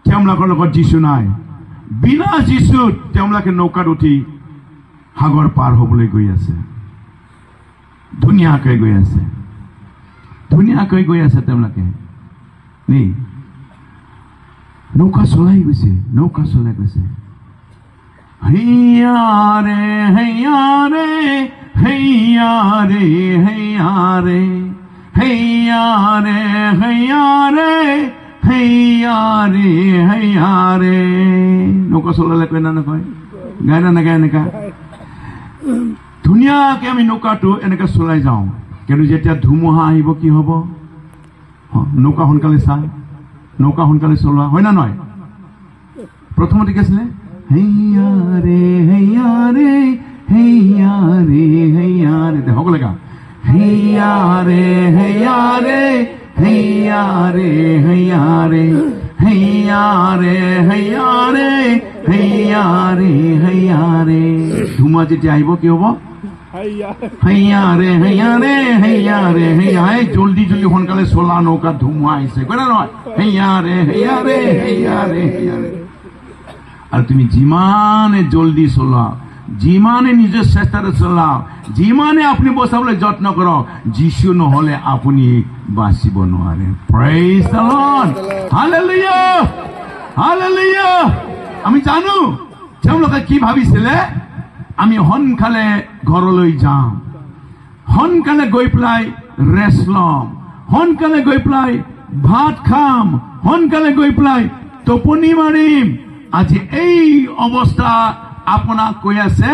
তেওঁলোকৰ লগত যীশু নাই। বিনা যীশুত তেওঁলোকে নৌকাত উঠি সাগৰ পাৰ হ'বলৈ গৈ আছে, ধুনীয়াকৈ গৈ আছে, ধুনীয়াকৈ গৈ আছে তেওঁলোকে। নেই নৌকা চলাই গৈছে, নৌকা চলাই গৈছে। হেয়াৰে হেয়াৰে হেয়াৰে হেয়াৰে হেয়াৰে হেয়াৰে হেয়াৰে হেয়াৰে। নৌকা চলালে কয় না নকয়? গায় না নাগায়? এনেকা ধুনীয়াকে আমি নৌকাটো এনেকে চলাই যাওঁ, কিন্তু যেতিয়া ধুমুহা আহিব কি হ'ব? নৌকা সোনকালে চা, নৌকা সোনকালে চলোৱা হয় না নহয়? প্ৰথমতে কি আছিলে? হেয়াৰে হেয়াৰে হেয়াৰে হেয়াৰে। সকলোৱে গা, হেয়াৰে হেয়াৰে হেয়াৰে হেয়াৰে হেয়াৰে হেয়াৰে হেয়াৰে হেয়াৰে। ধুমুহা যেতিয়া আহিব কি হ'ব? হেয়াৰে হেয়াৰে হেয়াৰে হেয়াই। জলদি জলদি সোনকালে চলা, নৌকাত ধুমুহা আহিছে, কয় না নহয়? হেয়াৰে হেয়াৰে হেয়াৰে হেয়াৰে। আৰু তুমি যিমানে জলদি চলোৱা, যিমানে নিজৰ চেষ্টাৰে চলাও, যিমানে আপুনি বচাবলৈ যত্ন কৰক, যীশু নহলে আপুনি বাচিব নোৱাৰে। Praise the Lord, hallelujah, hallelujah. আমি জানো তেওঁলোকে কি ভাবিছিলে, আমি সোনকালে ঘৰলৈ যাম, সোনকালে গৈ পেলাই ৰেষ্ট ল'ম, সোনকালে গৈ পেলাই ভাত খাম, সোনকালে গৈ পেলাই টোপনি মাৰিম। আজি এই অৱস্থা আপোনাক কৈ আছে,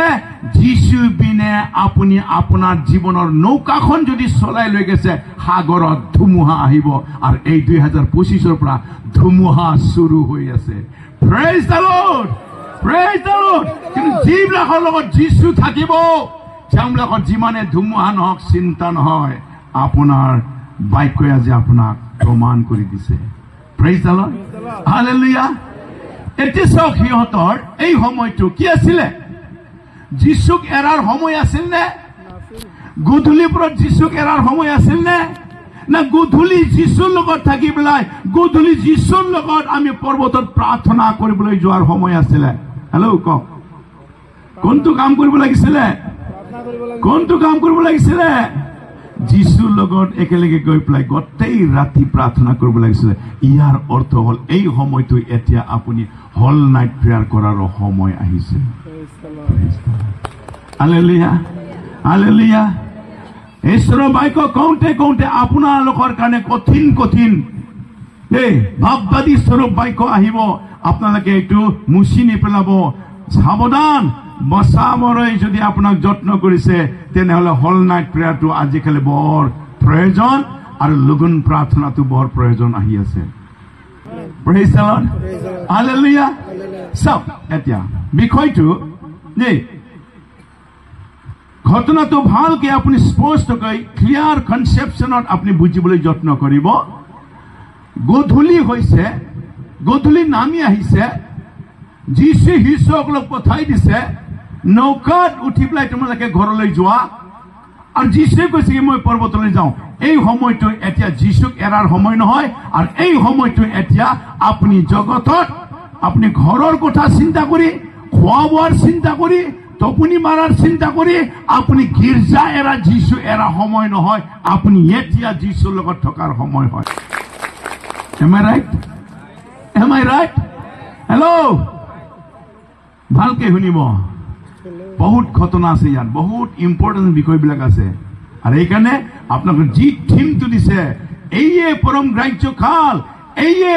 যীশু বিনে আপুনি আপোনাৰ জীৱনৰ নৌকাখন যদি চলাই লৈ গৈছে, সাগৰত ধুমুহা আহিব। আৰু এই 2025ৰ পৰা ধুমুহা চুৰু হৈ আছে। Praise the Lord, praise the Lord. কিন্তু যিবিলাকৰ লগত যীশু থাকিব, তেওঁবিলাকৰ যিমানে ধুমুহা নহওক চিন্তা নহয়। আপোনাৰ বাক্যই আজি আপোনাক প্ৰমাণ কৰি দিছে। Praise the Lord, hallelujah. এতিয়া চাওক, সিহঁতৰ এই সময়টো কি আছিলে? যীশুক এৰাৰ সময় আছিল নে? গধূলিৰ পৰা যীশুক এৰাৰ সময় আছিল নে? না গধূলি যীশুৰ লগত থাকি পেলাই গধূলি যীশুৰ লগত আমি পৰ্বতত প্ৰাৰ্থনা কৰিবলৈ যোৱাৰ সময় আছিলে? হেল্ল' কওক, কোনটো কাম কৰিব লাগিছিলে? কোনটো কাম কৰিব লাগিছিলে? যীশুৰ লগত একেলগে গৈ পেলাই গোটেই ৰাতি প্ৰাৰ্থনা কৰিব লাগিছিলে। ইয়াৰ অৰ্থ হ'ল এই সময়টো এতিয়া আপুনি হল নাইট প্ৰেয়াৰ কৰাৰ সময় আহিছে। Hallelujah, hallelujah. ঈশ্বৰৰ বাক্য কওঁতে কওঁতে আপোনালোকৰ কাৰণে কঠিন কঠিন দেই ভাৱবাদী স্বৰূপ বাক্য আহিব, আপোনালোকে এইটো মুচি নেপেলাব। সাৱধান, বচাবলৈ যদি আপোনাক যত্ন কৰিছে, তেনেহলে হল নাইট প্ৰেয়াৰটো আজিকালি বৰ প্ৰয়োজন, আৰু লগুণ প্ৰাৰ্থনাটো বৰ প্ৰয়োজন আহি আছে। হালেলুয়া। চাওক এতিয়া বিষয়টো দেই, ঘটনাটো ভালকে আপুনি স্পষ্টকৈ ক্লিয়াৰ কনচেপশ্যনত আপুনি বুজিবলৈ যত্ন কৰিব। গধূলি হৈছে, গধূলি নামি আহিছে, যীশু শিষ্যসকলক পঠাই দিছে, নৌকাত উঠি পেলাই তোমালোকে ঘৰলৈ যোৱা। আৰু যীশুৱে কৈছে কি মই পৰ্বতলৈ যাওঁ। এই সময়টো এতিয়া যীশুক এৰাৰ সময় নহয়, আৰু এই সময়টো এতিয়া আপুনি জগতত আপুনি ঘৰৰ কথা চিন্তা কৰি, খোৱা বোৱাৰ চিন্তা কৰি, টোপনি মাৰাৰ চিন্তা কৰি আপুনি গীৰ্জা এৰা, যীশু এৰা সময় নহয়। আপুনি এতিয়া যীশুৰ লগত থকাৰ সময় হয়। Am I right? Am I right? Hello? ভালকে শুনিব, বহুত ঘটনা আছে ইয়াত, বহুত ইম্পৰ্টেণ্ট বিষয়বিলাক আছে। আৰু এইকাৰণে আপোনালোকৰ যি থিমটো দিছে, এইয়ে পৰম গ্ৰাহ্য কাল, এইয়ে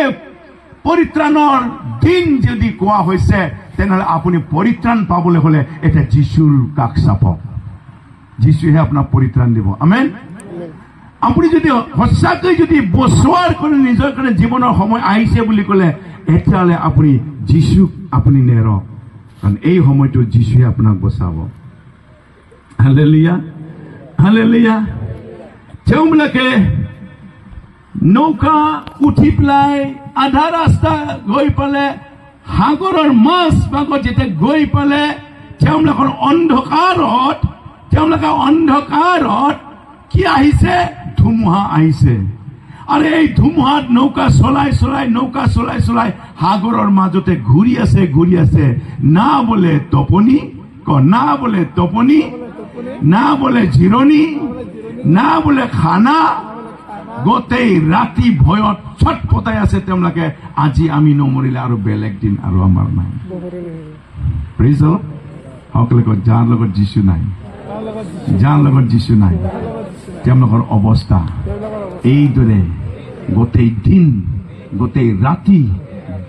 পৰিত্ৰাণৰ দিন যদি কোৱা হৈছে, তেনেহ'লে আপুনি পৰিত্ৰাণ পাবলৈ হ'লে এতিয়া যীশুৰ কাষ চাপক। যীশুহে আপোনাক পৰিত্ৰাণ দিব। আমেন। আপুনি যদি সঁচাকৈ যদি বচোৱাৰ কাৰণে নিজৰ কাৰণে জীৱনৰ সময় আহিছে বুলি ক'লে, তেতিয়াহ'লে আপুনি যীশুক আপুনি নেৰক, কাৰণ এই সময়টো যীশুৱে আপোনাক বচাব। Hallelujah, hallelujah. তেওঁবিলাকে নৌকা উঠি পেলাই আধা ৰাস্তা গৈ পালে, সাগৰৰ মাজ ভাগত যেতিয়া গৈ পালে, তেওঁলোকৰ অন্ধকাৰত, তেওঁলোকে অন্ধকাৰত কি আহিছে? ধুমুহা আহিছে। আৰু এই ধুমুহাত নৌকা চলাই চলাই নৌকা চলাই চলাই সাগৰৰ মাজতে ঘূৰি আছে ঘূৰি আছে, না বোলে টোপনি ক, না বোলে টোপনি, না বোলে জিৰণি, না বোলে খানা, গোটেই ৰাতি ভয়ত ছটফটাই আছে তেওঁলোকে। আজি আমি নমৰিলে আৰু বেলেগ দিন আৰু আমাৰ নাই। Praise the Lord. সকলোৱে কয়, যাৰ লগত যীশু নাই, যাৰ লগত যীশু নাই, তেওঁলোকৰ অৱস্থা এইদৰে গোটেই দিন গোটেই ৰাতি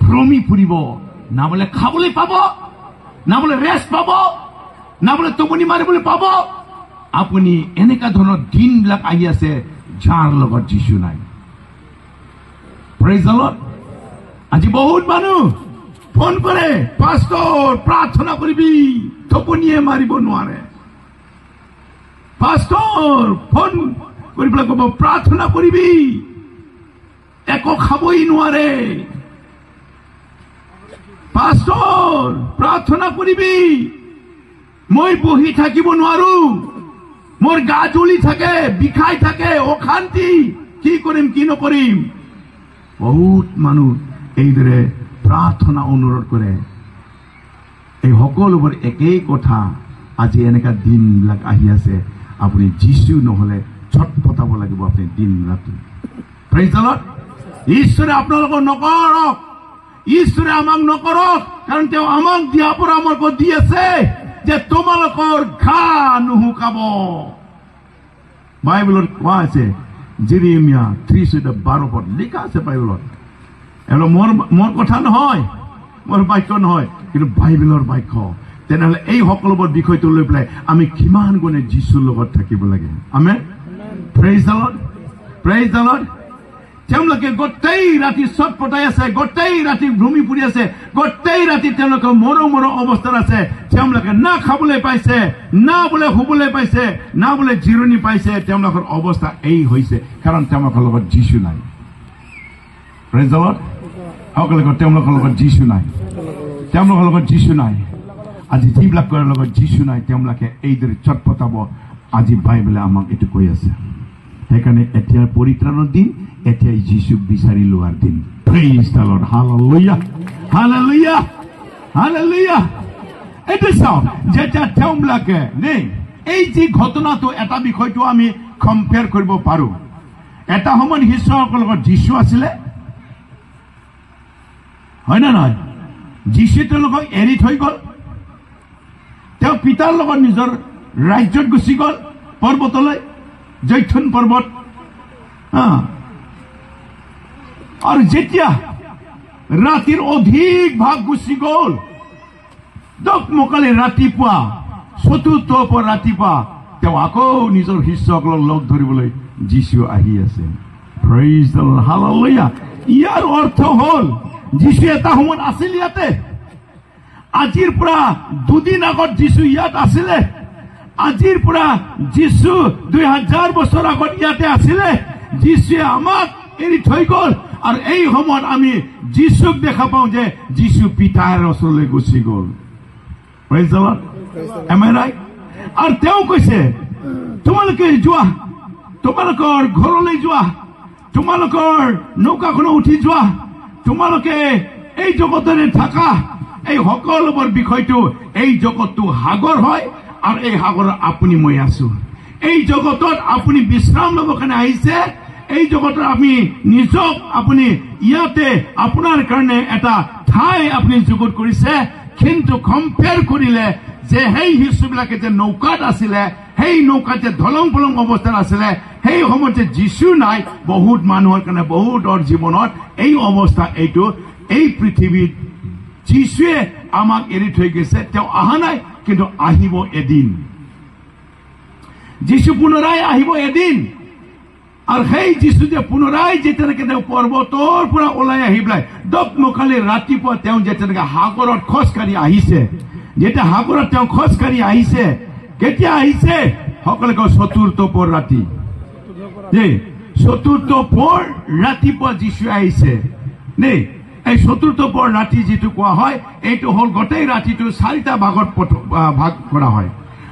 ভ্ৰমি ফুৰিব। না বোলে খাবলৈ পাব, না বোলে ৰেষ্ট পাব, না বোলে টোপনি মাৰিবলৈ পাব। আপুনি এনেকুৱা ধৰণৰ দিনবিলাক আহি আছে যাৰ লগত যীশু নাই। Praise the Lord. আজি বহুত মানুহ ফোন কৰে, পাষ্টৰ প্ৰাৰ্থনা কৰিবি, টোপনিয়ে মাৰিব নোৱাৰে। পাষ্টৰ ফোন কৰি পেলাই ক'ব প্ৰাৰ্থনা কৰিবি, একো খাবই নোৱাৰে। পাষ্টৰ প্ৰাৰ্থনা কৰিবি, মই বহি থাকিব নোৱাৰো, মোৰ গা জ্বলি থাকে, বিষাই থাকে, অশান্তি, কি কৰিম কি নকৰিম। বহুত মানুহ এইদৰে প্ৰাৰ্থনা অনুৰোধ কৰে। এই সকলোবোৰ একেই কথা। আজি এনেকুৱা দিনবিলাক আহি আছে, আপুনি যীশু নহ'লে ছটফটাব লাগিব আপুনি দিন ৰাতি। Praise the Lord. ঈশ্বৰে আপোনালোকক নকৰক, ঈশ্বৰে আমাক নকৰক, কাৰণ তেওঁ আমাক দিয়া পৰামৰ্শ দি আছে যে তোমালোকৰ ঘা নুশুকাব। বাইবেলত কোৱা আছে, জিৰিমিয়া 3:12 পদ লিখা আছে বাইবেলত। এওঁলোক মোৰ কথা নহয়, মোৰ বাক্য নহয়, কিন্তু বাইবেলৰ বাক্য। তেনেহ'লে এই সকলোবোৰ বিষয়টো লৈ পেলাই আমি কিমান গুণে যীশুৰ লগত থাকিব লাগে। Amen. Praise the Lord. Praise the Lord. তেওঁলোকে গোটেই ৰাতি ছটফটাই আছে, গোটেই ৰাতি ভ্ৰমি ফুৰি আছে, গোটেই ৰাতি তেওঁলোকে মৰো মৰো অৱস্থাত আছে। তেওঁলোকে না খাবলৈ পাইছে, না বোলে শুবলৈ পাইছে, না বোলে জিৰণি পাইছে। তেওঁলোকৰ অৱস্থা এই হৈছে কাৰণ তেওঁলোকৰ লগত যীশু নাই। Praise the Lord. সকলোকে তেওঁলোকৰ লগত যীশু নাই, তেওঁলোকৰ লগত যীশু নাই। আজি যিবিলাকৰ লগত যীশু নাই তেওঁলোকে এইদৰে ছটফটাব। আজি বাইবেলে আমাক এইটো কৈ আছে। সেইকাৰণে এতিয়াৰ পৰিত্ৰাণৰ দিন, এতিয়াই যীশুক বিচাৰি লোৱাৰ দিন। Praise the Lord. Hallelujah, hallelujah, hallelujah. এইটো চাওক, যেতিয়া তেওঁবিলাকে দেই এই যি ঘটনাটো, এটা বিষয়টো আমি কম্পেয়াৰ কৰিব পাৰো। এটা সময়ত শিষ্যসকলৰ লগত যীশু আছিলে, হয় নে নহয়? যীশু তেওঁলোকক এৰি থৈ গ'ল, তেওঁ পিতাৰ লগত নিজৰ ৰাজ্যত গুচি গ'ল, পৰ্বতলৈ, জৈথুন পৰ্বত। আৰু যেতিয়া ৰাতিৰ অধিক ভাগ গুচি গ'ল, দকমকালি ৰাতিপুৱা চতুৰ্থ পৰ ৰাতিপুৱা তেওঁ আকৌ নিজৰ শিষ্যসকলক লগ ধৰিবলৈ যীশু আহি আছে। Praise the Lord. Hallelujah. ইয়াৰ অৰ্থ হ'ল যীশু এটা সময়ত আছিল ইয়াতে। আজিৰ পৰা দুদিন আগত যীশু ইয়াত আছিলে। আজিৰ পৰা যীশু 2000 বছৰ আগত ইয়াতে আছিলে। যীশুৱে আমাক এৰি থৈ গ'ল আৰু এই সময়ত আমি যীশুক দেখা পাওঁ যে যীশু পিতাৰ ওচৰলৈ গুচি গ'ল। Praise the Lord. Am I right? আৰু তেওঁ কৈছে, তোমালোকে যোৱা, তোমালোকৰ ঘৰলৈ যোৱা, তোমালোকৰ নৌকাখনত উঠি যোৱা, তোমালোকে এই জগতৰে থাকা। এই সকলোবোৰ বিষয়টো, এই জগতটো সাগৰ হয় আৰু এই সাগৰত আপুনি মই আছো। এই জগতত আপুনি বিশ্ৰাম ল'বৰ কাৰণে আহিছে। এই জগতত আমি নিজক আপুনি ইয়াতে আপোনাৰ কাৰণে এটা ঠাই আপুনি যুগুত কৰিছে। কিন্তু কম্পেয়াৰ কৰিলে যে সেই শিশুবিলাকে যে নৌকাত আছিলে, সেই নৌকাত যে দলং পলং অৱস্থাত আছিলে, সেই সময়ত যে যীশু নাই, বহুত মানুহৰ কাৰণে বহুতৰ জীৱনত এই অৱস্থা, এইটো এই পৃথিৱীত যীশুৱে আমাক এৰি থৈ গৈছে। তেওঁ অহা নাই, কিন্তু আহিব এদিন। যীশু পুনৰাই আহিব এদিন। আৰু সেই যীশু যে পুনৰাই যেতিয়ালৈকে তেওঁ পৰ্বতৰ পৰা ওলাই আহি পেলাই দকমকালি ৰাতিপুৱা তেওঁ যে তেনেকে সাগৰত খোজকাঢ়ি আহিছে, যেতিয়া সাগৰত তেওঁ খোজকাঢ়ি আহিছে, কেতিয়া আহিছে? সকলোকে কয় চতুৰ্থ পৰ ৰাতি দেই, চতুৰ্থ পৰ ৰাতিপুৱা যীশু আহিছে দেই। এই চতুৰ্থ পৰ ৰাতি যিটো কোৱা হয়, এইটো হ'ল গোটেই ৰাতিটো চাৰিটা ভাগত ভাগ কৰা হয়।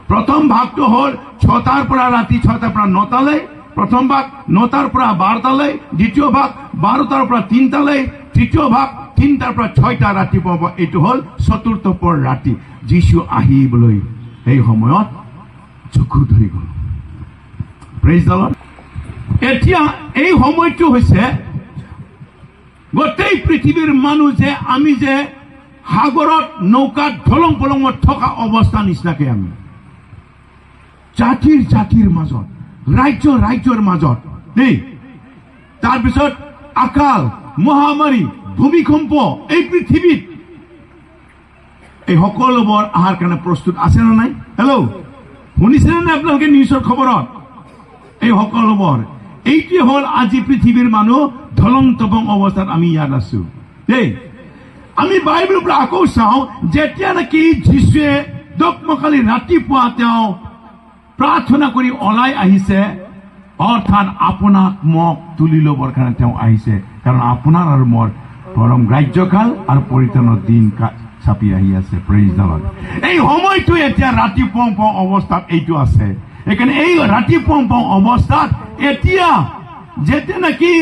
প্ৰথম ভাগটো হ'ল 6টাৰ পৰা ৰাতি 6টাৰ পৰা 9টালৈ, প্ৰথম ভাগ 9টাৰ পৰা 12টালৈ, দ্বিতীয় ভাগ 12টাৰ পৰা 3টালৈ, তৃতীয় ভাগ 3টাৰ পৰা 6টা ৰাতিপুৱা। এইটো হ'ল চতুৰ্থ পৰ ৰাতি। যীশু আহিবলৈ সেই সময়ত যুগুত হৈ গ'ল। Praise the Lord. এতিয়া এই সময়টো হৈছে গোটেই পৃথিৱীৰ মানুহ যে আমি যে সাগৰত নৌকাত দলং পলঙত থকা অৱস্থা নিচিনাকে আমি জাতিৰ জাতিৰ মাজত, ৰাজ্য ৰাজ্যৰ মাজত দেই, তাৰপিছত আকাল, মহামাৰী, ভূমিকম্প, এই পৃথিৱীত এই সকলোবোৰ অহাৰ কাৰণে প্ৰস্তুত আছে নে নাই? হেল্ল', শুনিছেনে নাই আপোনালোকে নিউজৰ খবৰত? এই সকলোবোৰ এইটোৱে হ'ল আজি পৃথিৱীৰ মানুহ ধলং তপং অৱস্থাত আমি ইয়াত আছো দেই। আমি বাইবেলৰ পৰা আকৌ চাওঁ, যেতিয়া নেকি যীশুৱে দকমকালি ৰাতিপুৱা তেওঁ প্ৰাৰ্থনা কৰি ওলাই আহিছে, অৰ্থাৎ আপোনাক মোক তুলি ল'বৰ কাৰণে তেওঁ আহিছে। কাৰণ আপোনাৰ আৰু মোৰ পৰম ৰাজ্যকাল আৰু পৰিত্ৰাণৰ দিন চাপি আহি আছে। Praise the Lord. এই সময়টো এতিয়া ৰাতিপুৱা পুৱা অৱস্থাত এইটো আছে। সেইকাৰণে এই ৰাতিপুৱা পুৱা অৱস্থাত এতিয়া যেতিয়া নেকি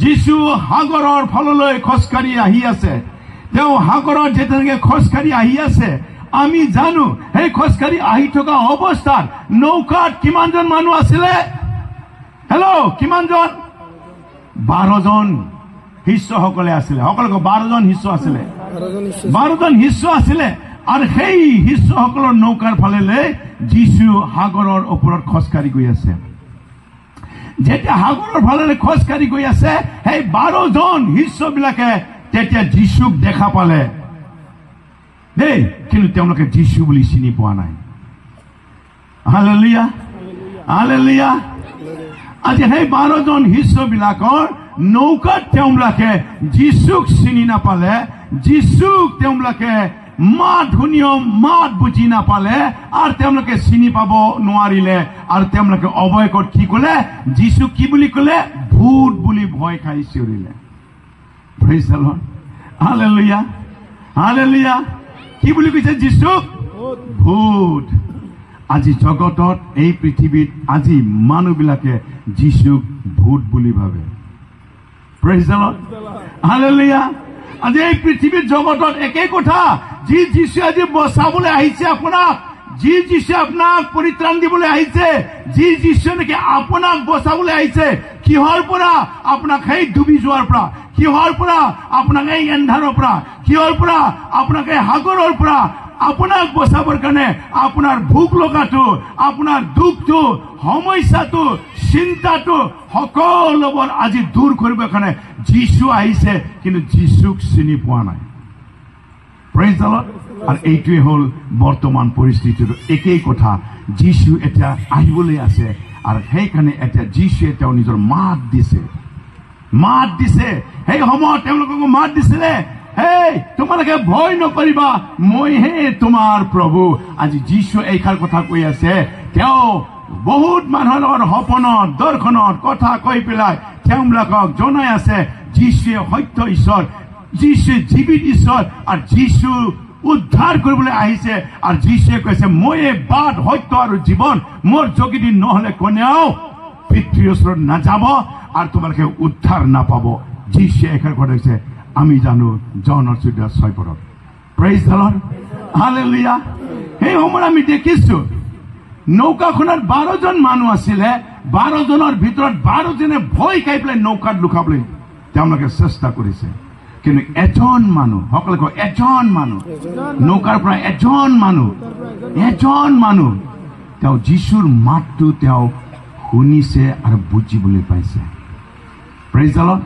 যীশু সাগৰৰ ফাললৈ খোজকাঢ়ি আহি আছে, তেওঁ সাগৰত যেতিয়া খোজকাঢ়ি আহি আছে, আমি জানো সেই খোজকাঢ়ি আহি থকা অৱস্থাত নৌকাত কিমানজন মানুহ আছিলে? হেল্ল', কিমানজন? 12জন শিষ্যসকলে আছিলে। সকলোকে 12জন শিষ্য আছিলে, 12জন শিষ্য আছিলে। আৰু সেই শিষ্যসকলৰ নৌকাৰ ফালেলৈ যীশু সাগৰৰ ওপৰত খোজকাঢ়ি গৈ আছে। যেতিয়া সাগৰৰ ফালেলৈ খোজকাঢ়ি গৈ আছে, সেই 12জন শিষ্যবিলাকে তেতিয়া যীশুক দেখা পালে দেই, কিন্তু তেওঁলোকে যীশু বুলি চিনি পোৱা নাই। Hallelujah, hallelujah. আজি সেই 12জন শিষ্যবিলাকৰ নৌকাত তেওঁলোকে যীশুক চিনি নাপালে, যীশুক তেওঁলোকে মাত শুনিও মাত বুজি নাপালে, আৰু তেওঁলোকে চিনি পাব নোৱাৰিলে। আৰু তেওঁলোকে অৱশেষত কি ক'লে? যীশুক কি বুলি ক'লে? ভূত বুলি ভয় খাই চিঞৰিলে। Praise the Lord. Hallelujah, hallelujah. কি বুলি কৈছে যীশুক? ভূত। আজি জগতত এই পৃথিৱীত আজি মানুহবিলাকে যীশুক ভূত বুলি ভাবে। Praise the Lord. Hallelujah. আজি এই পৃথিৱীৰ জগতত একেই কথা, যি যীশুৱে আজি বচাবলৈ আহিছে আপোনাক, যি যীশুৱে আপোনাক পৰিত্ৰাণ দিবলৈ আহিছে, যি যীশুৱে নেকি আপোনাক বচাবলৈ আহিছে, কিহৰ পৰা? আপোনাক সেই ডুবি যোৱাৰ পৰা, কিহৰ পৰা? আপোনাক এই এন্ধাৰৰ পৰা, কিহৰ পৰা? আপোনাক এই সাগৰৰ পৰা আপোনাক বচাবৰ কাৰণে আপোনাৰ ভোক লগাটো, আপোনাৰ দুখটো, সমস্যাটো, চিন্তাটো সকলোবোৰ আজি দূৰ কৰিবৰ কাৰণে যীশু আহিছে, কিন্তু যীশুক চিনি পোৱা নাই। Praise the Lord. আৰু এইটোৱে হ'ল বৰ্তমান পৰিস্থিতিটো একেই কথা। যীশু এতিয়া আহিবলৈ আছে, আৰু সেইকাৰণে এতিয়া যীশুৱে তেওঁ নিজৰ মাত দিছে, মাত দিছে। সেই সময়ত তেওঁলোকক মাত দিছিলে, হেই তোমালোকে ভয় নকৰিবা, মইহে তোমাৰ প্ৰভু। আজি যীশুৱে এইষাৰ কথা কৈ আছে। তেওঁ বহুত মানুহৰ লগত সপোনত, দৰ্শনত কথা কৈ পেলাই তেওঁবিলাকক জনাই আছে যীশুৱে সত্য ঈশ্বৰ, যীশুৱে জীৱিত ঈশ্বৰ, আৰু যীশু উদ্ধাৰ কৰিবলৈ আহিছে। আৰু যীশুৱে কৈছে, ময়ে বাট, সত্য আৰু জীৱন, মোৰ যোগেদি নহলে কোনেও পিতৃৰ ওচৰত নাযাব আৰু তোমালোকে উদ্ধাৰ নাপাব। যীশুৱে এইষাৰ কথা কৈছে। আমি জানো জনৰ 14:6 পদত। Praise the Lord. Hallelujah. সেই সময়ত আমি দেখিছো নৌকাখনত 12জন মানুহ আছিলে। 12জনৰ ভিতৰত 12জনে ভয় খাই পেলাই নৌকাত লুকাবলৈ তেওঁলোকে চেষ্টা কৰিছে, কিন্তু এজন মানুহ, সকলোৱে কয় এজন মানুহ, নৌকাৰ পৰা এজন মানুহ, এজন মানুহ তেওঁ যীশুৰ মাতটো তেওঁ শুনিছে আৰু বুজিবলৈ পাইছে। Praise the Lord.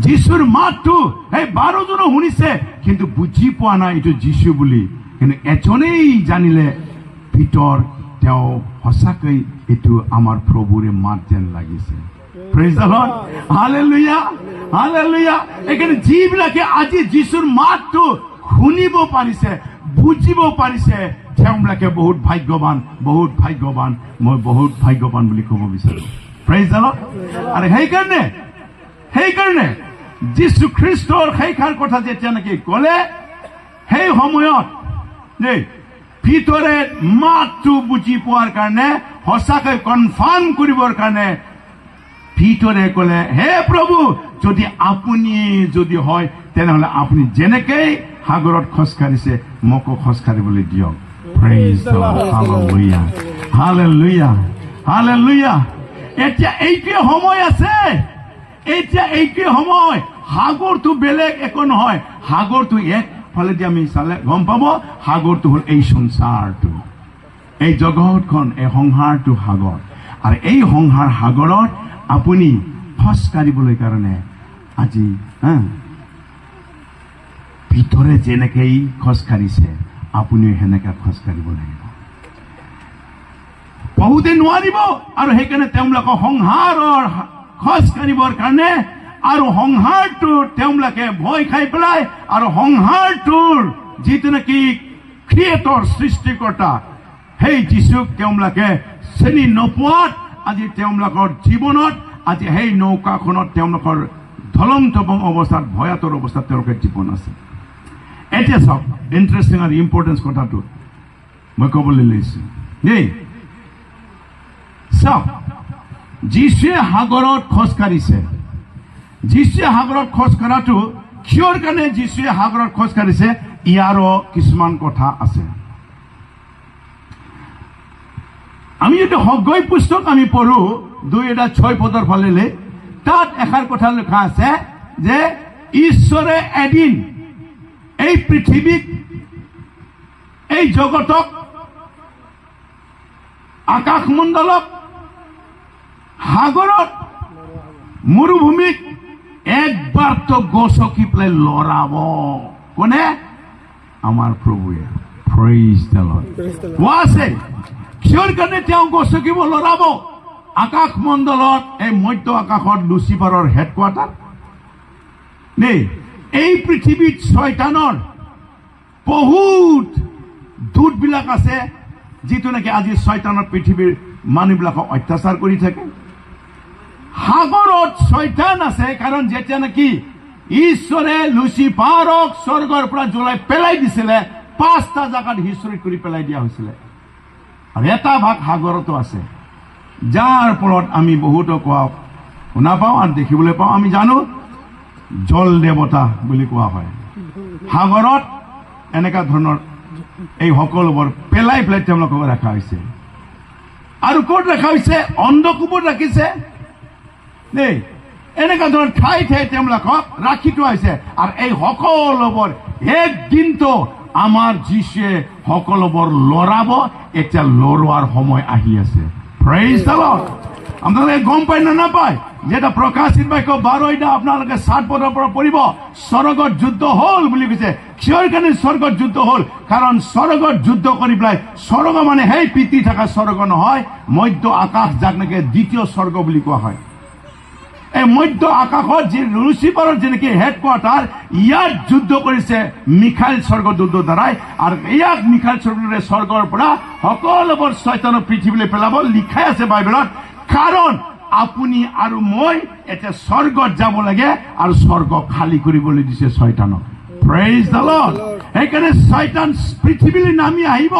যীশুৰ মাতটো সেই 12জনো শুনিছে, কিন্তু বুজি পোৱা নাই এইটো যীশু বুলি। কিন্তু এজনেই জানিলে ভিতৰ তেওঁ সঁচাকৈ এইটো আমাৰ প্ৰভুৰে মাত যেন লাগিছে। Praise the Lord. Hallelujah, hallelujah. এইকাৰণে যিবিলাকে আজি যীশুৰ মাতটো শুনিব পাৰিছে, বুজিব পাৰিছে, তেওঁবিলাকে বহুত ভাগ্যৱান, বহুত ভাগ্যৱান। মই বহুত ভাগ্যৱান বুলি ক'ব বিচাৰো। Praise the Lord. আৰু সেইকাৰণে যীশু খ্ৰীষ্টৰ সেইষাৰ কথা যেতিয়া নেকি ক'লে, সেই সময়ত দেই ভিতৰে মাতটো বুজি পোৱাৰ কাৰণে, সঁচাকৈ কনফাৰ্ম কৰিবৰ কাৰণে পিতৰে ক'লে, হে প্ৰভু, যদি আপুনি যদি হয় তেনেহ'লে আপুনি যেনেকেই সাগৰত খোজকাঢ়িছে মোকো খোজকাঢ়িবলৈ দিয়ক। Praise the Lord. Hallelujah. Hallelujah. Hallelujah. এতিয়া এইটোৱে সময় আছে, এতিয়া এইটোৱে সময়। সাগৰটো বেলেগ একো নহয়, সাগৰটো একফালেদি আমি চালে গম পাব, সাগৰটো হ'ল এই সংসাৰটো, এই জগতখন, এই সংসাৰটো সাগৰ। আৰু এই সংসাৰ সাগৰত আপুনি খোজকাঢ়িবলৈ কাৰণে আজি ভিতৰে যেনেকেই খোজকাঢ়িছে আপুনিও সেনেকে খোজকাঢ়িব লাগিব। বহুতে নোৱাৰিব, আৰু সেইকাৰণে তেওঁলোকৰ সংসাৰৰ খোজকাঢ়িবৰ কাৰণে আৰু সংসাৰটো তেওঁলোকে ভয় খাই পেলাই, আৰু সংসাৰটোৰ যিটো নেকি ক্ৰিয়েটৰ, সৃষ্টিকৰ্তা, সেই যীশুক তেওঁলোকে চিনি নোপোৱাত আজি তেওঁলোকৰ জীৱনত আজি সেই নৌকাখনত তেওঁলোকৰ ধলং টপং অৱস্থাত, ভয়াতৰ অৱস্থাত তেওঁলোকে জীৱন আছে। এতিয়া চাওক, ইণ্টাৰেষ্টিং আৰু ইম্পৰ্টেঞ্চ কথাটো মই ক'বলৈ লৈছোঁ দেই। চাওক, যীশুৱে সাগৰত খোজকাঢ়িছে। যীশুৱে সাগৰত খোজ কঢ়াটো কিহৰ কাৰণে যীশুৱে সাগৰত খোজ কাঢ়িছে, ইয়াৰো কিছুমান কথা আছে। আমি যদি সগৈ পুস্তক আমি পঢ়ো 2:6 পদৰ ফালে, তাত এষাৰ কথা লিখা আছে যে ঈশ্বৰে এদিন এই পৃথিৱীক, এই জগতক, আকাশমণ্ডলক, সাগৰত, মৰুভূমিক একবাৰতো গছকি পেলাই লৰাব। কোনে? আমাৰ প্ৰভুৱে। Praise the Lord. কোৱা আছে কিহৰ কাৰণে তেওঁ গছকিব, লৰাব? আকাশমণ্ডলত, এই মধ্য আকাশত লুচিফাৰৰ হেডকোৱাৰ্টাৰ দেই। এই পৃথিৱীত ছয়তানৰ বহুত দূতবিলাক আছে, যিটো নেকি আজি ছয়তানৰ পৃথিৱীৰ মানুহবিলাকক অত্যাচাৰ কৰি থাকে। সাগৰত ছয়তান আছে, কাৰণ যেতিয়া নেকি ঈশ্বৰে লুচিফাৰক স্বৰ্গৰ পৰা জ্বলাই পেলাই দিছিলে, 5টা জাগাত হিচৰিত কৰি পেলাই দিয়া হৈছিলে, আৰু এটা ভাগ সাগৰতো আছে, যাৰ ফলত আমি বহুতো কোৱা শুনা পাওঁ আৰু দেখিবলৈ পাওঁ। আমি জানো জল দেৱতা বুলি কোৱা হয়। সাগৰত এনেকুৱা ধৰণৰ এই সকলোবোৰ পেলাই পেলাই তেওঁলোকক ৰখা হৈছে। আৰু ক'ত ৰখা হৈছে? অন্ধকূপত ৰাখিছে দেই। এনেকুৱা ধৰণৰ ঠাই ঠাই তেওঁলোকক ৰাখি থোৱা হৈছে। আৰু এই সকলোবোৰ একদিনতো আমাৰ যীশুৱে সকলোবোৰ লৰাব। এতিয়া লৰোৱাৰ সময় আহি আছে। Praise the Lord. আপোনালোকে গম পায় নে নাপায় যে এটা প্ৰকাশিত বাক্য 12 আপোনালোকে 7 পদৰ পৰা পঢ়িব, স্বৰ্গত যুদ্ধ হ'ল বুলি কৈছে। কিহৰ কাৰণে স্বৰ্গত যুদ্ধ হ'ল? কাৰণ স্বৰ্গত যুদ্ধ কৰি পেলাই, স্বৰ্গ মানে সেই পিতৃ থকা স্বৰ্গ নহয়, মধ্য আকাশ, যাক নেকি দ্বিতীয় স্বৰ্গ বুলি কোৱা হয়। এই মধ্য আকাশত যি লুচিফাৰৰ যেনেকে হেডকোৱাৰ্টাৰ, ইয়াত যুদ্ধ কৰিছে মিখাইল স্বৰ্গদূতৰ দ্বাৰাই। আৰু ইয়াক মিখাইল স্বৰ্গদূতে স্বৰ্গৰ পৰা সকলোবোৰ ছয়তানক পৃথিৱীলৈ পেলাব, লিখাই আছে বাইবেলত। কাৰণ আপুনি আৰু মই এতিয়া স্বৰ্গত যাব লাগে, আৰু স্বৰ্গ খালী কৰিবলৈ দিছে ছয়তানক। Praise the Lord. সেইকাৰণে ছয়তান পৃথিৱীলৈ নামি আহিব,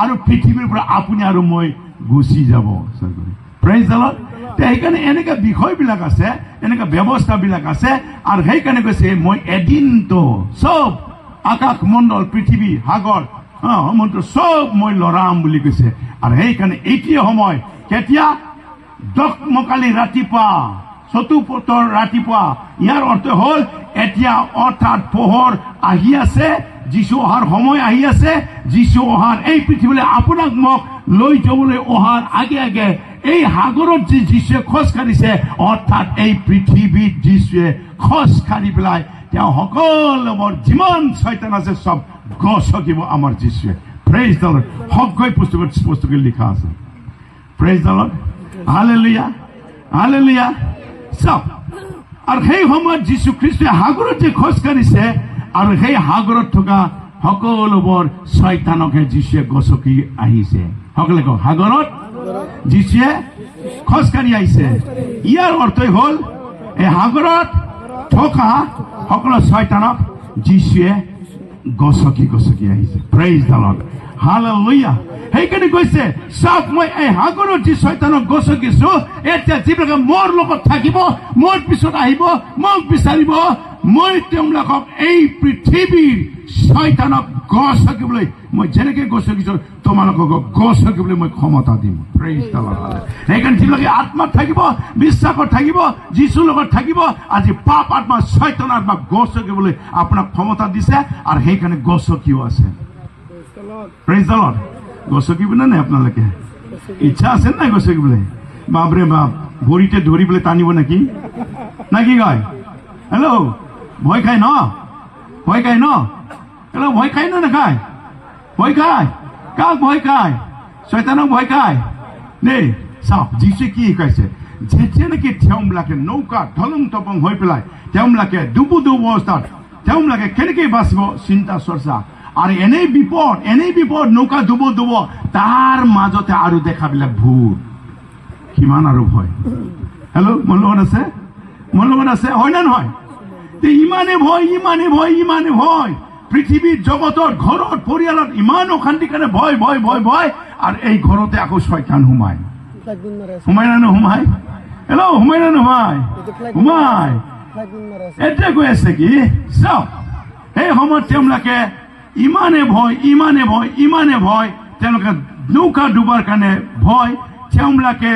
আৰু পৃথিৱীৰ পৰা আপুনি আৰু মই গুচি যাব স্বৰ্গলৈ। Praise the Lord. সেইকাৰণে এনেকুৱা বিষয়বিলাক আছে, এনেকুৱা ব্যৱস্থাবিলাক আছে। আৰু সেইকাৰণে কৈছে মই এদিনতো চব আকাশমণ্ডল, পৃথিৱী, সাগৰ, সমুদ্ৰ চব মই লৰাম বুলি কৈছে। আৰু সেইকাৰণে এইটোৱে সময়। কেতিয়া? দকমকালি ৰাতিপুৱা, চতুপথৰ ৰাতিপুৱা। ইয়াৰ অৰ্থ হ'ল এতিয়া অৰ্থাৎ পোহৰ আহি আছে, যীশু অহাৰ সময় আহি আছে। যীশু অহাৰ এই পৃথিৱীলৈ আপোনাক মোক লৈ যাবলৈ অহাৰ আগে আগে এই সাগৰত যি যীশুৱে খোজ কাঢ়িছে, অৰ্থাৎ এই পৃথিৱীত যীশুৱে খোজ কাঢ়ি পেলাই তেওঁ সকলোবোৰ যিমান ছয়তান আছে চব গছকিব আমাৰ যীশুৱে। Praise the Lord. সগৈ পুস্তকত স্পষ্টকৈ লিখা আছে। Praise the Lord. Hallelujah, hallelujah. চাওক, আৰু সেই সময়ত যীশু খ্ৰীষ্টই সাগৰত যে খোজ কাঢ়িছে, আৰু সেই সাগৰত থকা সকলোবোৰ ছয়তানকহে যীশুৱে গছকি আহিছে। সকলোৱে কওক, সাগৰত যীশুৱে খোজকাঢ়ি আহিছে। ইয়াৰ অৰ্থই হ'ল এই সাগৰত থকা সকলো ছয়তানক যীশুৱে গছকি গছকি আহিছে। Praise the Lord. হালেলুয়া। সেইকাৰণে কৈছে, চাওক মই এই সাগৰত যি ছয়তানক গছকিছো, এতিয়া যিবিলাকে মোৰ লগত থাকিব, মোৰ পিছত আহিব, মোক বিচাৰিব, মই তেওঁলোকক এই পৃথিৱীৰ ছয়তানক গছকিবলৈ, মই যেনেকে গছকিছো তোমালোকক গছকিবলৈ মই ক্ষমতা দিম। Praise the Lord. সেইকাৰণে যিবিলাকে আত্মাত থাকিব, বিশ্বাসত থাকিব, যীশুৰ লগত থাকিব, আজি পাপ আত্মা, ছয়তান আত্মা গছকিবলৈ আপোনাক ক্ষমতা দিছে, আৰু সেইকাৰণে গছকিও আছে। Praise the Lord. গছকিব নে নাই আপোনালোকে? ইচ্ছা আছে নাই গছকিবলৈ? বাপৰে বাপ, ভৰিতে ধৰি পেলাই টানিব নেকি? না কি কয়? হেল্ল', ভয় খায় ন? ভয় খায় ন? হেল্ল', ভয় খায় নে নাখায়? ভয় খায়। কাক ভয় খায়? ছয়তানক ভয় খায় দেই। চাওক যীশুৱে কি শিকাইছে, যেতিয়া নেকি তেওঁবিলাকে নৌকা ঢলং টপং হৈ পেলাই তেওঁবিলাকে ডুবু ডুবু অৱস্থাত তেওঁবিলাকে কেনেকে বাচিব চিন্তা চৰ্চা, আৰু এনেই বিপদ, এনেই বিপদ, নৌকা ডুব ডুব, তাৰ মাজতে আৰু দেখাবিলাক ভূত, কিমান আৰু ভয়। হেল্ল', মোৰ লগত আছে? মোৰ লগত আছে, হয় নে নহয়? ইমানে ভয়, ইমানে ভয়, ইমানে ভয়, পৃথিৱীত, জগতত, ঘৰত, পৰিয়ালত ইমান অশান্তি কাৰণে ভয় ভয় ভয় ভয়, আৰু এই ঘৰতে আকৌ ছয়তান সোমায়। সোমাই না নোসোমায়? হেল্ল', সোমাই না নোসোমায়? সোমায়। এতিয়া কৈ আছে কি, চাওক সেই সময়ত তেওঁলোকে ইমানে ভয়, ইমানে ভয়, ইমানে ভয়, তেওঁলোকে নৌকা ডুবাৰ কাৰণে ভয়, তেওঁবিলাকে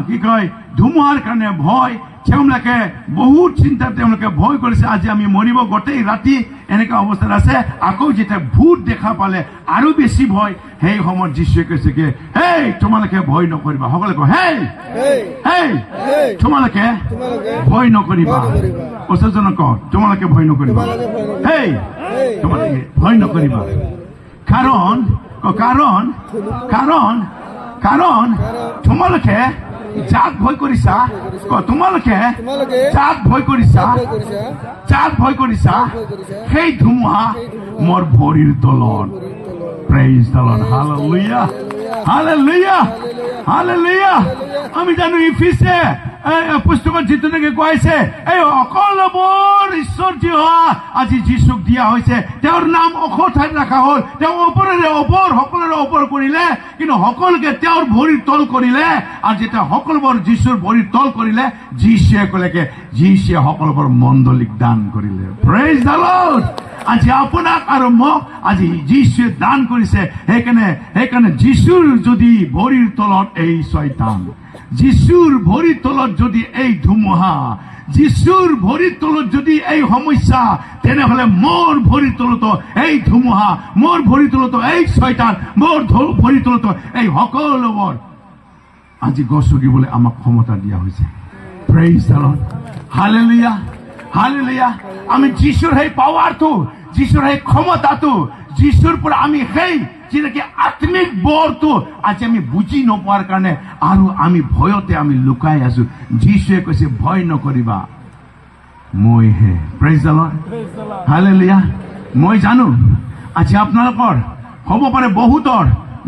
কি কয় ধুমুহাৰ কাৰণে ভয়, তেওঁবিলাকে বহুত চিন্তা, তেওঁলোকে ভয় কৰিছে আজি আমি মৰিব, গোটেই ৰাতি এনেকুৱা অৱস্থাত আছে। আকৌ যেতিয়া ভূত দেখা পালে আৰু বেছি ভয়। সেই সময়ত যীশুৱে কৈছে কি, হেই তোমালোকে ভয় নকৰিবা। সকলোৱে কয়, হেই হেই, তোমালোকে ভয় নকৰিবা। ওচৰজনক কওঁ, তোমালোকে ভয় নকৰিবা। হেই, তোমালোকে ভয় নকৰিবা। কাৰণ কাৰণ কাৰণ কাৰণ তোমালোকে যাক ভয় কৰিছা, তোমালোকে যাক ভয় কৰিছা, যাক ভয় কৰিছা, সেই ধুমুহা মোৰ ভৰিৰ তলত। Praise the Lord. Hallelujah, hallelujah, hallelujah. আমি জানো ইফিচে পুস্তকত যিটো নেকি কোৱাইছে, এই সকলোবোৰ ঈশ্বৰ যিহোৱা আজি যীশুক দিয়া হৈছে, তেওঁৰ নাম ওখ ঠাইত ৰখা হ'ল, তেওঁ ওপৰেৰে ওপৰ, সকলোৰে ওপৰ কৰিলে, কিন্তু সকলোকে তেওঁৰ ভৰিৰ তল কৰিলে। আৰু যেতিয়া সকলোবোৰ যীশুৰ ভৰিৰ তল কৰিলে, যীশুৱে ক'লে কি, যীশুৱে সকলোবোৰ মণ্ডলীক দান কৰিলে। Praise the Lord. আজি আপোনাক আৰু মোক আজি যীশুৱে দান কৰিছে। সেইকাৰণে যীশুৰ যদি ভৰিৰ তলত এই ছয়তান, যীশুৰ ভৰিৰ তলত যদি এই ধুমুহা, যীশুৰ ভৰিৰ তলত যদি এই সমস্যা, তেনেহলে মোৰ ভৰিৰ তলতো এই ধুমুহা, মোৰ ভৰিৰ তলতো এই ছয়তান, মোৰ ভৰিৰ তলতো এই সকলোবোৰ আজি গছকিবলৈ আমাক ক্ষমতা দিয়া হৈছে। Praise the Lord. Hallelujah, hallelujah. আমি যীশুৰ সেই পাৱাৰটো, যীশুৰ সেই ক্ষমতাটো, যীশুৰ পৰা আমি সেই যি নেকি আত্মিক বৰটো আজি আমি বুজি নোপোৱাৰ কাৰণে আৰু আমি ভয়তে আমি লুকাই আছো। যীশুৱে কৈছে, ভয় নকৰিবা, মইহে। Praise the Lord. Hallelujah. মই জানো আজি আপোনালোকৰ হ'ব পাৰে বহুতৰ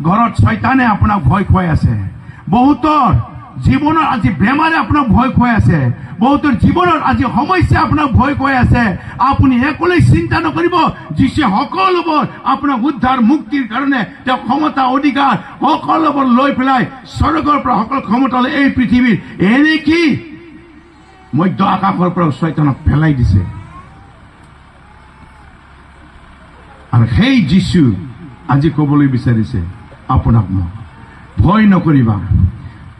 ঘৰত ছয়তানে আপোনাক ভয় খুৱাই আছে, বহুতৰ জীৱনত আজি বেমাৰে আপোনাক ভয় খুৱাই আছে, বহুতৰ জীৱনত আজি সমস্যা আপোনাক ভয় খুৱাই আছে। আপুনি একোলৈ চিন্তা নকৰিব, যীশুৱে সকলোবোৰ আপোনাক উদ্ধাৰ মুক্তিৰ কাৰণে তেওঁ ক্ষমতা অধিকাৰ সকলোবোৰ লৈ পেলাই স্বৰ্গৰ পৰা সকলো ক্ষমতা লৈ এই পৃথিৱীৰ এনেকি মধ্য আকাশৰ পৰা ছয়তানক পেলাই দিছে। আৰু সেই যীশু আজি ক'বলৈ বিচাৰিছে আপোনাক মোক, ভয় নকৰিবা,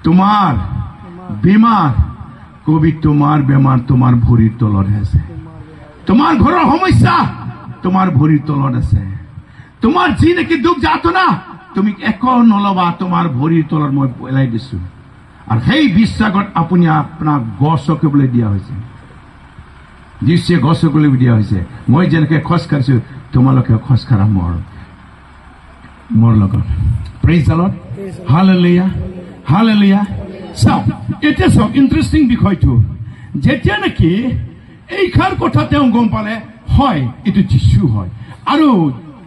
তোমাৰ বেমাৰ কবি, তোমাৰ বেমাৰ তোমাৰ ভৰিৰ তলতহে আছে, তোমাৰ ঘৰৰ সমস্যা তোমাৰ ভৰিৰ তলত আছে, তোমাৰ যি নেকি দুখ যাতনা তুমি একো নলবা, তোমাৰ ভৰিৰ তলত মই পেলাই দিছো। আৰু সেই বিশ্বাসত আপুনি আপোনাক গছকিবলৈ দিয়া হৈছে, যীশুৱে গছকিবলৈ দিয়া হৈছে। মই যেনেকে খোজকাঢ়িছো, তোমালোকে খোজকাঢ়া মোৰ লগত। Praise the Lord. Hallelujah, hallelujah. চাওক এতিয়া, চাওক ইণ্টাৰেষ্টিং বিষয়টো, যেতিয়া নেকি এইষাৰ কথা তেওঁ গম পালে, হয় এইটো যীশু হয়, আৰু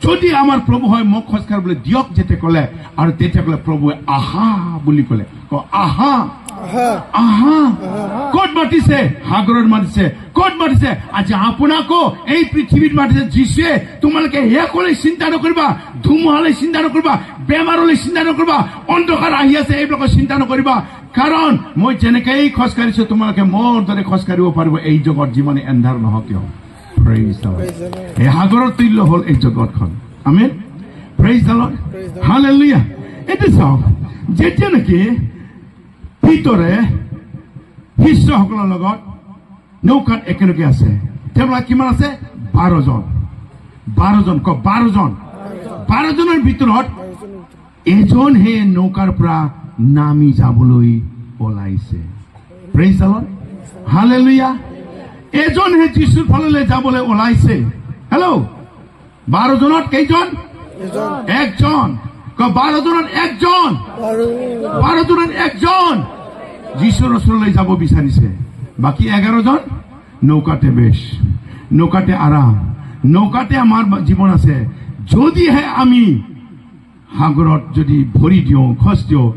যদি আমাৰ প্ৰভু হয় মোক খোজকাঢ়িবলৈ দিয়ক যেতিয়া ক'লে, আৰু তেতিয়া ক'লে প্ৰভুৱে আহা বুলি ক'লে। আহা, আহা, ক'ত মাতিছে? সাগৰত মাতিছে। ক'ত মাতিছে? আজি আপোনাকো এই পৃথিৱীত মাতিছে যীশুৱে। তোমালোকে শেষলৈ চিন্তা নকৰিবা, ধুমুহালৈ চিন্তা নকৰিবা, বেমাৰলৈ চিন্তা নকৰিবা, অন্ধকাৰ আহি আছে এইবিলাকৰ চিন্তা নকৰিবা, কাৰণ মই যেনেকেই খোজকাঢ়িছো তোমালোকে মোৰ দৰে খোজকাঢ়িব পাৰিব। এই জগত যিমানে এন্ধাৰ নহওক কিয়। Praise the Lord. এই সাগৰৰ তুল্য হ'ল এই জগতখন। আমেন। Praise the Lord. Hallelujah. এইটো চাওক, যেতিয়া নেকি পিতৰে শিষ্যসকলৰ লগত নৌকাত একেলগে আছে, তেওঁলোক কিমান আছে? 12জন। 12জন, ক 12জন। 12জনৰ ভিতৰত এজনহে নৌকাৰ পৰা নামি যাবলৈ ওলাইছে। Praise the Lord. Hallelujah. এজনহে যীশুৰ ফাললৈ যাবলৈ ওলাইছে। হেল্ল', 12জনত কেইজন? একজন। 12জনত একজন। 12জনত একজন যীশুৰ ওচৰলৈ যাব বিচাৰিছে। বাকী 11জন নৌকাতে বেশ, নৌকাতে আৰাম, নৌকাতে আমাৰ জীৱন আছে। যদিহে আমি সাগৰত যদি ভৰি দিওঁ, খোজ দিওঁ,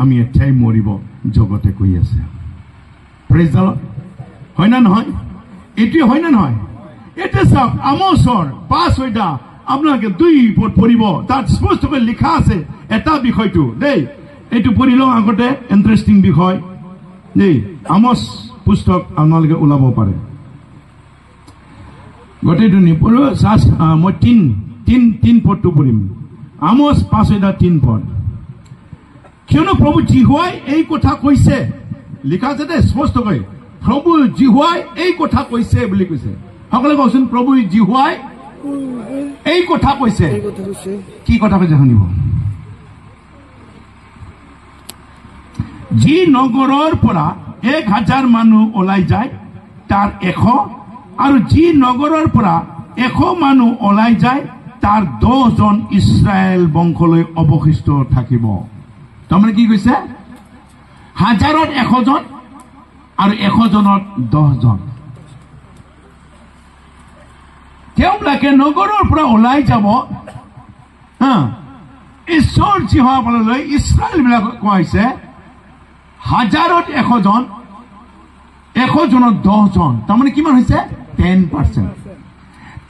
আমি এতিয়াই মৰিব, জগতে কৈ আছে। Praise the Lord. হয় না নহয়? এইটোৱে হয় না নহয়? এতিয়া চাওক, আমোচৰ 5 আপোনালোকে 2 পদ পঢ়িব, তাত স্পষ্টকৈ লিখা আছে এটা বিষয়টো দেই। এইটো পঢ়ি লওঁ আগতে, ইণ্টাৰেষ্টিং বিষয় দেই। আমোচ পুস্তক আপোনালোকে ওলাব পাৰে, গোটেইটো নপঢ়ো, মই 3 পদটো পঢ়িম। আমোচ 5:3 পদ। কিয়নো প্ৰভু যিহোৱাই এই কথা কৈছে, লিখা আছে দেই স্পষ্টকৈ, প্ৰভু যিহোৱাই এই কথা কৈছে বুলি কৈছে। সকলোৱে কওকচোন, প্ৰভু যিহোৱাই এই কথা কৈছে। কি কথা কৈছে শুনিব। যি নগৰৰ পৰা 1000 মানুহ ওলাই যায় তাৰ 100, আৰু যি নগৰৰ পৰা 100 মানুহ ওলাই যায় তাৰ 10জন ইস্ৰায়েল বংশলৈ অৱশিষ্ট থাকিব। তাৰমানে কি কৈছে? 1000ত 100জন আৰু 100জনত 10জন। তেওঁবিলাকে নগৰৰ পৰা ওলাই যাব। হা, ঈশ্বৰ যিহোৱালৈ ইস্ৰায়েল বিলাক কোৱা হৈছে 1000ত 100জন, 100জনত 10জন। তাৰমানে কিমান হৈছে? 10%।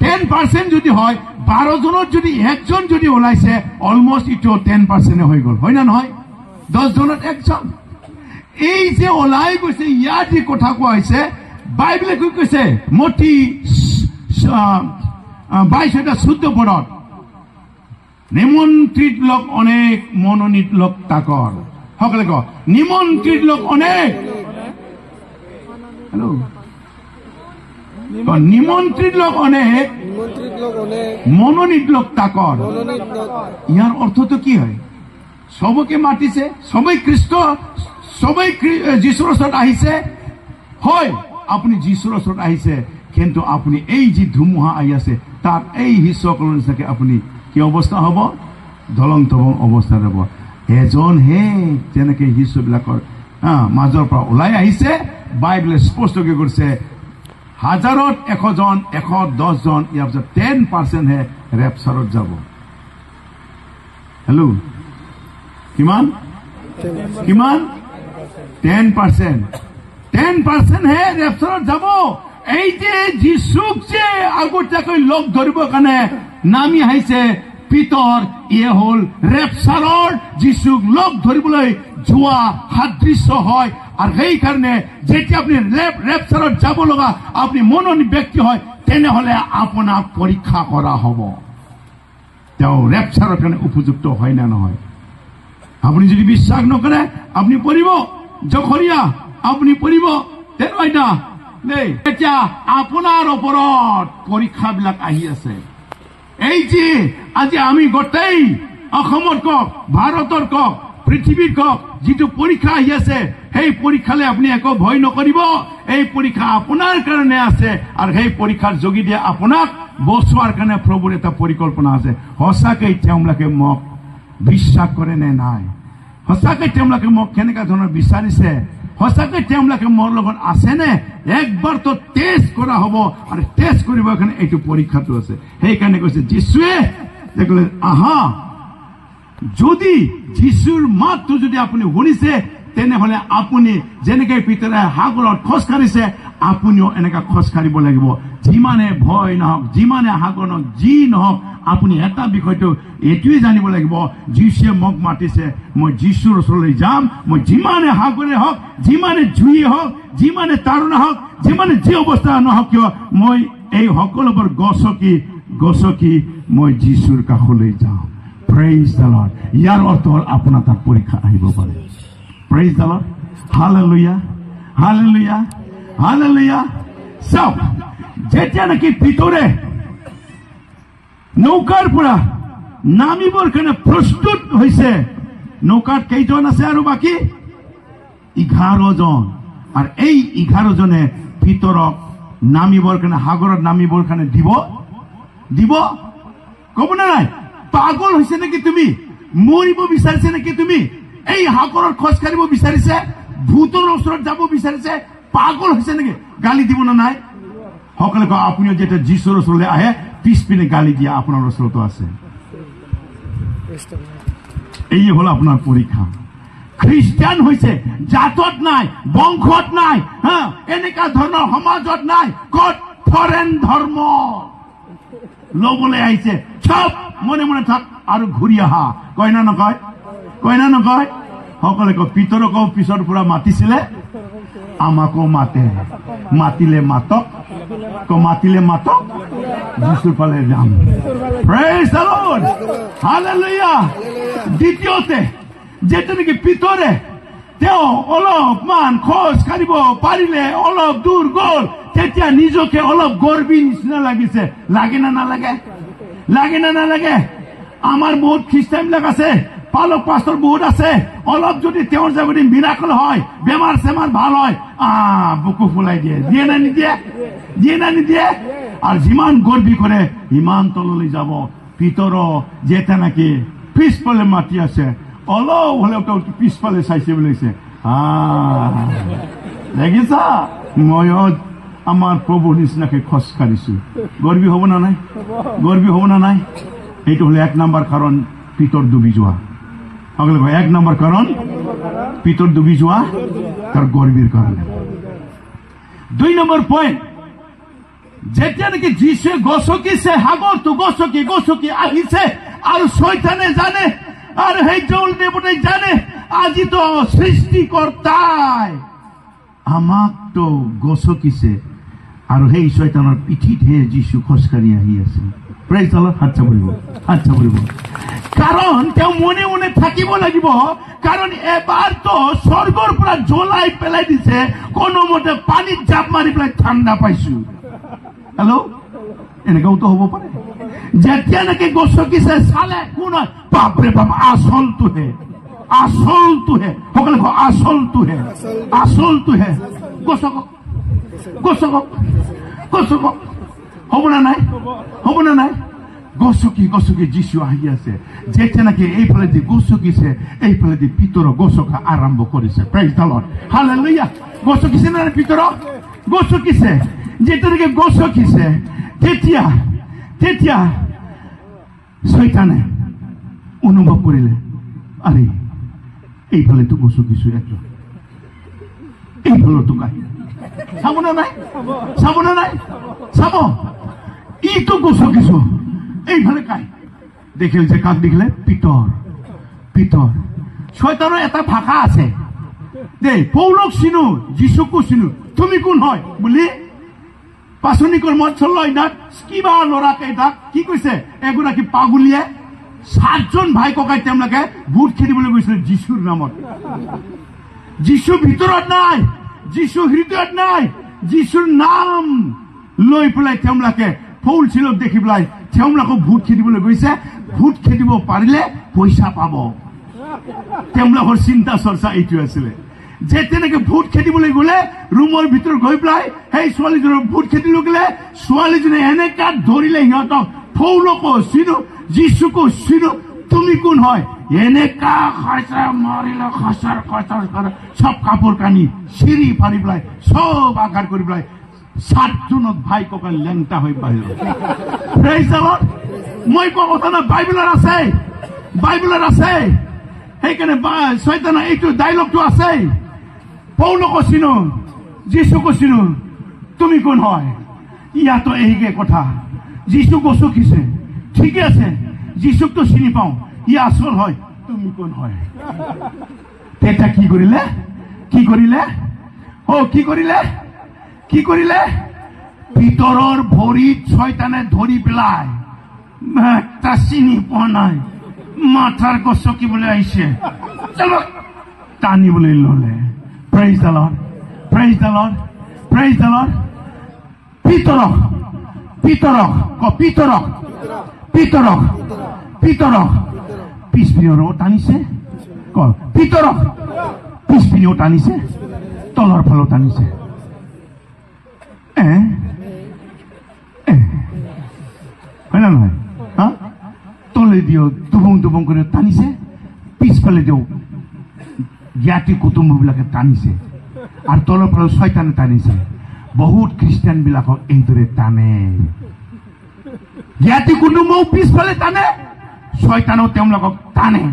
10% যদি হয়, 12জনত যদি একজন যদি ওলাইছে, অলমষ্ট ইটো 10% হৈ গ'ল, হয় না নহয়? 10জনত একজন। এই যে ওলাই গৈছে, ইয়াত যি কথা কোৱা হৈছে, বাইবেলে কি কৈছে? মত্তি 22:14 পদত, নিমন্ত্ৰিত লোক অনেক, মনোনীত লোক তাকৰ। সকলে কওক, নিমন্ত্ৰিত লোক অনেক। হেল্ল', নিমন্ত্ৰিত লোক অনেক, মনোনীত লোক তাকৰ। ইয়াৰ অৰ্থটো কি হয়? চবকে মাতিছে, চবেই খ্ৰীষ্ট, চবেই যীশুৰ ওচৰত আহিছে। হয়, আপুনি যীশুৰ ওচৰত আহিছে, কিন্তু আপুনি এই যি ধুমুহা আহি আছে, তাত এই শিষ্যসকলৰ নিচিনাকে আপুনি কি অৱস্থা হ'ব? দলং তলং অৱস্থা হ'ব। এজনহে যেনেকে শিষ্যবিলাকৰ মাজৰ পৰা ওলাই আহিছে, বাইবেলে স্পষ্টকৈ কৈছে 1000ত 100জন, 110জন, ইয়াৰ পিছত 10%হে ৰেপচাৰত যাব। হেল্ল', কিমান? কিমান? 10%। 10%হে ৰেপচাৰত যাব। এই যে যীশুক যে আগতীয়াকৈ লগ ধৰিবৰ কাৰণে নামি আহিছে পিতৰ, ইয়ে হ'ল ৰেপচাৰৰ যীশুক লগ ধৰিবলৈ যোৱা সাদৃশ্য হয়। আৰু সেইকাৰণে যেতিয়া আপুনি ৰেপচাৰত যাব লগা আপুনি মনোনীত ব্যক্তি হয়, তেনেহলে আপোনাক পৰীক্ষা কৰা হ'ব, তেওঁ ৰেপচাৰৰ কাৰণে উপযুক্ত হয় নে নহয়। আপুনি যদি বিশ্বাস নকৰে, আপুনি পঢ়িব জখৰীয়া, আপুনি পঢ়িব তেনেকুৱা দেই। এতিয়া আপোনাৰ ওপৰত পৰীক্ষাবিলাক আহি আছে। এই যে আজি আমি গোটেই অসমত কওক, ভাৰতৰ কওক, পৃথিৱীত কওক, যিটো পৰীক্ষা আহি আছে, সেই পৰীক্ষালৈ আপুনি একো ভয় নকৰিব। এই পৰীক্ষা আপোনাৰ কাৰণে আছে, আৰু সেই পৰীক্ষাৰ যোগেদি আপোনাক বচোৱাৰ কাৰণে প্ৰভুৰ এটা পৰিকল্পনা আছে। সঁচাকৈ তেওঁবিলাকে মোক বিশ্বাস কৰে নে নাই, সঁচাকৈ তেওঁলোকে মোক কেনেকুৱা ধৰণৰ বিচাৰিছে, সঁচাকৈ তেওঁলোকে মোৰ লগত আছেনে, একবাৰতো টেষ্ট কৰা হ'ব। আৰু টেষ্ট কৰিবৰ কাৰণে এইটো পৰীক্ষাটো আছে। সেইকাৰণে কৈছে যীশুৱে ক'লে, আহা, যদি যীশুৰ মাতটো যদি আপুনি শুনিছে, তেনেহ'লে আপুনি যেনেকৈ পিতৰে সাগৰত খোজকাঢ়িছে, আপুনিও এনেকুৱা খোজকাঢ়িব লাগিব। যিমানে ভয় নহওক, যিমানে সাগৰ নহওক, যি নহওক, আপুনি এটা বিষয়টো এইটোৱে জানিব লাগিব, যীশুৱে মোক মাতিছে, মই যীশুৰ ওচৰলৈ যাম। মই যিমানে সাগৰে হওক, যিমানে জুয়ে হওক, যিমানে তাৰণা হওক, যিমানে যি অৱস্থা নহওক কিয়, মই এই সকলোবোৰ গছকি গছকি মই যীশুৰ কাষলৈ যাম। Praise the Lord. ইয়াৰ অৰ্থ হ'ল আপোনাৰ তাত পৰীক্ষা আহিব পাৰে। Praise the Lord. Hallelujah, hallelujah, hallelujah. চাওক, যেতিয়া নেকি পিতৰে নৌকাৰ পৰা নামিবৰ কাৰণে প্ৰস্তুত হৈছে, নৌকাত কেইজন আছে আৰু বাকী 11 জন। আৰু এই 11 জনে পিতৰক নামিবৰ কাৰণে, সাগৰত নামিবৰ কাৰণে দিব দিব ক'ব নে নাই? পাগল হৈছে নেকি তুমি? মৰিব বিচাৰিছে নেকি তুমি? এই সাগৰত খোজকাঢ়িব বিচাৰিছে, ভূতৰ ওচৰত যাব বিচাৰিছে, পাগল হৈছে নেকি? গালি দিব নে নাই? সকলোৱে কয়, আপুনিও যেতিয়া যীশুৰ ওচৰলৈ আহে, পিছপিনে গালি দিয়া আপোনাৰ ওচৰতো আছে। এই হ'ল আপোনাৰ পৰীক্ষা। খ্ৰীষ্টান হৈছে, জাতত নাই, বংশত নাই, হা, এনেকা ধৰণৰ সমাজত নাই, ক'ত ফৰেন ধৰ্ম ল'বলৈ আহিছে। চব মনে মনে থাক আৰু ঘূৰি আহা। কয় না নকয়? কয় না নকয়? সকলোৱে কয়, পিতৰকো পিছৰ পৰা মাতিছিলে, আমাকো মাতে। মাতিলে মাতক, মাতিলে মাতক, যীশুৰ ফালে যাম। Praise the Lord. Hallelujah. দ্বিতীয়তে, যেতিয়া নেকি পিতৰে তেওঁ অলপমান খোজ কাঢ়িব পাৰিলে, অলপ দূৰ গ'ল, তেতিয়া নিজকে অলপ গৰ্বী নিচিনা লাগিছে। লাগে না নালাগে? লাগে না নালাগে? আমাৰ বহুত খ্ৰীষ্টান বিলাক আছে, পালক পাষ্টৰ বহুত আছে, অলপ যদি তেওঁৰ যদি মিৰাকল হয়, বেমাৰ চেমাৰ ভাল হয়, বুকু ফুলাই দিয়ে। দিয়ে না নিদিয়ে? দিয়ে না নিদিয়ে? আৰু যিমান গৰ্বী কৰে, সিমান তললৈ যাব। পিতৰ যেতিয়া নেকি পিছফালে মাতি আছে, অলপ হ'লেও তেওঁ পিছফালে চাইছে বুলিছে, দেখিছা, ময়ো আমাৰ প্ৰভুৰ নিচিনাকে খোজকাঢ়িছো। গৰ্বী হ'ব না নাই? গৰ্বী হ'ব না নাই? এইটো হ'লে এক নম্বৰ কাৰণ পিতৰ ডুবি যোৱা। সকলে কয়, এক নম্বৰ কাৰণ পিতৰ ডুবি যোৱা তাৰ গৰ্বীৰ কাৰণে। দুই নম্বৰ পইণ্ট, যেতিয়া নেকি যীশুৱে গছকিছে, সাগৰটো গছকি গছকি আহিছে, আৰু চৈতানে জানে আৰু সেই জল দেৱতাই জানে, আজিতো সৃষ্টিকৰ্তাই আমাকতো গছকিছে আৰু সেই চৈতানৰ পিঠিতহে যীশু খোজকাঢ়ি আহি আছে। Praise the Lord. হাত চাপৰিব, হাত চাপৰিব। কাৰণ তেওঁ মনে মনে থাকিব লাগিব, কাৰণ এবাৰতো স্বৰ্গৰ পৰা জ্বলাই পেলাই দিছে, কোনোমতে পানীত জাপ মাৰি পেলাই ঠাণ্ডা পাইছো। হেল্ল', এনেকুৱাওতো হ'ব পাৰে। যেতিয়া নেকি গছকিছে, চালে কোন হয়, বাপৰে বাপ, আচলটোহে, আচলটোহে। সকলে কওক, আচলটোহে, আচলটোহে। গছকক, গছকক, গছকক। হ'ব নে নাই? হ'ব নে নাই? গছকি গছকি যীশু আহি আছে। যেতিয়া নেকি এইফালেদি গছকিছে, এইফালেদি পিতৰ গছকা আৰম্ভ কৰিছে। Praise the Lord. Hallelujah. গছকিছে নে নাই পিতৰ? গছকিছে। যেতিয়া নেকি গছকিছে, তেতিয়া চৈতানে অনুভৱ কৰিলে, আৰে এইফালেতো গছকিছো একজন, এইফালতো গাই চাব নে নাই? চাব নে নাই? চাব। ইটো গছকিছো, এইফালে কাই দেখিল যে কাক দেখিলে? পিতৰ, পিতৰ। ছয়তানৰ এটা ভাষা আছে দেই, পৌলক চিনো, যীশুকো চিনো, তুমি কোন হয় বুলি। পাচনি কৰ্মত 16 অধ্যায়ত কিবা ল'ৰা কেইটাক কি কৈছে? এগৰাকী পাগুলীয়ে, সাতজন ভাই ককাই তেওঁলোকে ভূত খেদিবলৈ গৈছিলে যীশুৰ নামত। যীশু ভিতৰত নাই, যীশু হৃদয়ত নাই, যীশুৰ নাম লৈ পেলাই তেওঁলোকে পৌল চিলক দেখি পেলাই তেওঁলোকক ভূত খেদিবলৈ গৈছে। ভূত খেদিব পাৰিলে পইচা পাব, তেওঁলোকৰ চিন্তা চৰ্চা এইটো আছিলে। যে তেনেকে ভূত খেদিবলৈ গ'লে, ৰুমৰ ভিতৰত গৈ পেলাই সেই ছোৱালীজনীৰ ভূত খেদিবলৈ গ'লে, ছোৱালীজনী এনেকা ধৰিলে সিহঁতক, পৌলকো চিনো, যীশুকো চিনো, তুমি কোন হয়? এনেকা খাইছে, মাৰিলে, খচাৰ খচাৰ খচাৰ চব কাপোৰ কানি চিৰি ফাৰি পেলাই চব আঘাত কৰি পেলাই সাতজনক ভাই ককাই লেংটা হৈ বাহিৰ। Praise the Lord. মই কোৱা কথা নহয়, বাইবেলত আছে, বাইবেলত আছে। সেইকাৰণে চৈতানৰ এইটো ডাইলগটো আছে। পৌলকো চিনো, যীশুকো চিনো, তুমি কোন হয়? ইয়াতো এইকে কথা, যীশু গছকিছে, ঠিকে আছে, যীশুকতো চিনি পাওঁ, ই আচল হয়, তুমি কোন হয়? তেতিয়া কি কৰিলে? কি কৰিলে? অ কি কৰিলে? কি কৰিলে? পিতৰৰ ভৰিত ছয়তানে ধৰি পেলাই, তা চিনি পোৱা নাই, মাথাৰ গছকিবলৈ আহিছে, টানিবলৈ ললে। Praise the Lord, praise the Lord, praise the Lord. পিতৰক, পিতৰক, ক পিতৰক, পিতৰক, পিতৰক পিছপিনেও টানিছে, ক পিতৰক পিছপিনেও টানিছে, তলৰ ফালেও টানিছে। হয় না নহয়? হা, তলে দিও দুবং দুবং কৰি টানিছে, পিছফালে দিও জ্ঞাতি কুটুম্ববিলাকে টানিছে, আৰু তলৰ ফালে ছয়তানে টানিছে। বহুত খ্ৰীষ্টিয়ান বিলাকক এইদৰে টানে, জ্ঞাতি কুটুম্বও পিছফালে টানে, ছয়তানেও তেওঁলোকক টানে।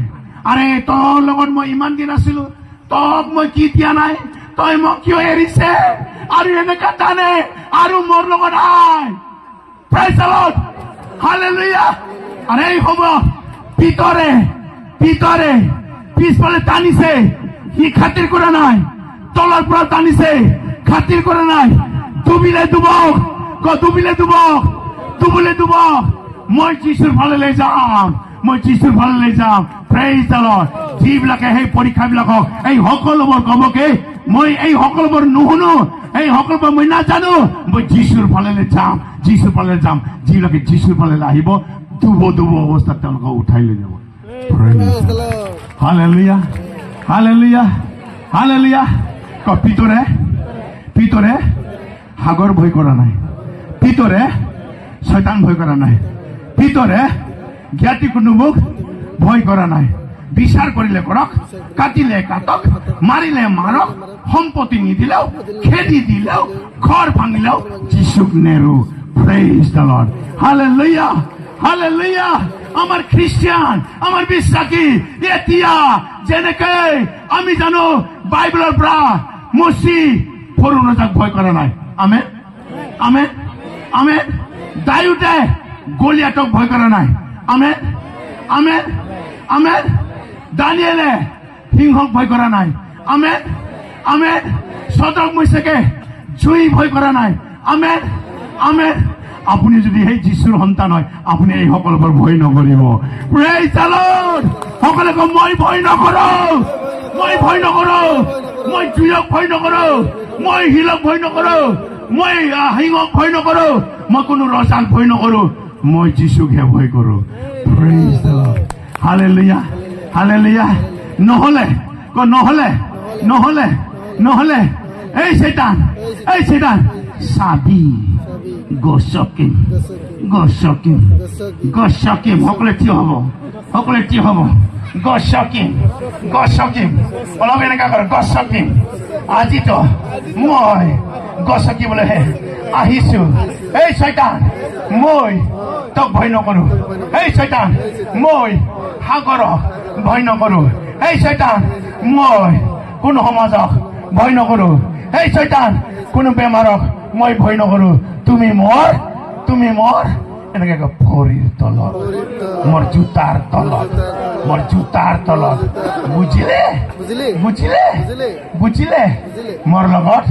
আৰে তোৰ লগত মই ইমান দিন আছিলো, তোক মই কি দিয়া নাই, তই মোক কিয় এৰিছে? আৰু এনেকা টানে, আৰু মোৰ লগত আয়। Praise the Lord, hallelujah. আৰু এই সময়ত পিতৰে, পিতৰে পিছফালে টানিছে, সি খাতিৰ কৰা নাই, তলৰ পৰা টানিছে, খাতিৰ কৰা নাই। ডুবিলে ডুবক, ক ডুবিলে ডুবক, ডুবিলে ডুবক, মই যীশুৰ ফাললৈ যাম, মই যীশুৰ ফাললৈ যাম। Praise the Lord. যিবিলাকে সেই পৰীক্ষাবিলাকক এই সকলোবোৰ কবকে, মই এই সকলোবোৰ নুশুনো, এই সকলোবোৰ মই নাজানো, মই যীশুৰ ফাললৈ যাম, যীশুৰ ফাললৈ যাম। যিবিলাকে যীশুৰ ফাললৈ আহিব, ডুব ডুব অৱস্থাত তেওঁলোকক উঠাই লৈ যাব। Hallelujah, hallelujah, hallelujah. ক পিতৰে, পিতৰে সাগৰ ভয় কৰা নাই, পিতৰে ছয়তান ভয় কৰা নাই, পিতৰে জ্ঞাতি কুটুম্বক ভয় কৰা নাই। বিচাৰ কৰিলে কৰক, কাটিলে কাটক, মাৰিলে মাৰক, সম্পত্তি নিদিলেও, খেদি দিলেও, ঘৰ ভাঙিলেও যীশুক নেৰো। Praise the Lord, hallelujah, hallelujah. আমাৰ খ্ৰীষ্টিয়ান, আমাৰ বিশ্বাসী এতিয়া যেনেকে আমি জানো বাইবেলৰ পৰা মচি সৰু ৰজাক ভয় কৰা নাই। আমেন, আমেন, আমেন। দায়ূদে গলিয়াতক ভয় কৰা নাই। আমেন, আমেন, আমেন। দানিয়েলে সিংহক ভয় কৰা নাই। আমেন, আমেন। চদ্ৰক মৈচকে জুই ভয় কৰা নাই। আমেন, আমেন। আপুনি যদি সেই যীশুৰ সন্তান হয়, আপুনি এই সকলোবোৰ ভয় নকৰিব। Praise the Lord. সকলোৱে কওক, মই ভয় নকৰো, মই ভয় নকৰো, মই জুইক ভয় নকৰো, মই শিলক ভয় নকৰো, মই সিংহক ভয় নকৰো, মই কোনো ৰজাক ভয় নকৰো, মই যীশুকহে ভয় কৰো। Praise the Lord, hallelujah, hallelujah. নহলে ক, নহলে, নহলে, নহলে এই শয়তান, এই শয়তান চাবি গছকিম, গছকিম, গছকিম। সকলোৱে থিয় হ'ব, সকলোৱে থিয় হ'ব। গছকিম, গছকিম, অলপ এনেকা কৰ, গছকিম। আজিতো মই গছকিবলৈহে আহিছো। এই শয়তান, মই তোক ভয় নকৰো। এই শয়তান, মই সাগৰক ভয় নকৰো। এই শয়তান, মই কোনো সমাজক ভয় নকৰো। এই শয়তান, কোনো বেমাৰক মই ভয় নকৰো। তুমি মোৰ, তুমি মোৰ এনেকে ভৰিৰ তলত, মোৰ জোতাৰ তলত, মোৰ জোতাৰ তলত। বুজিলে? বুজিলে? বুজিলে? মোৰ লগত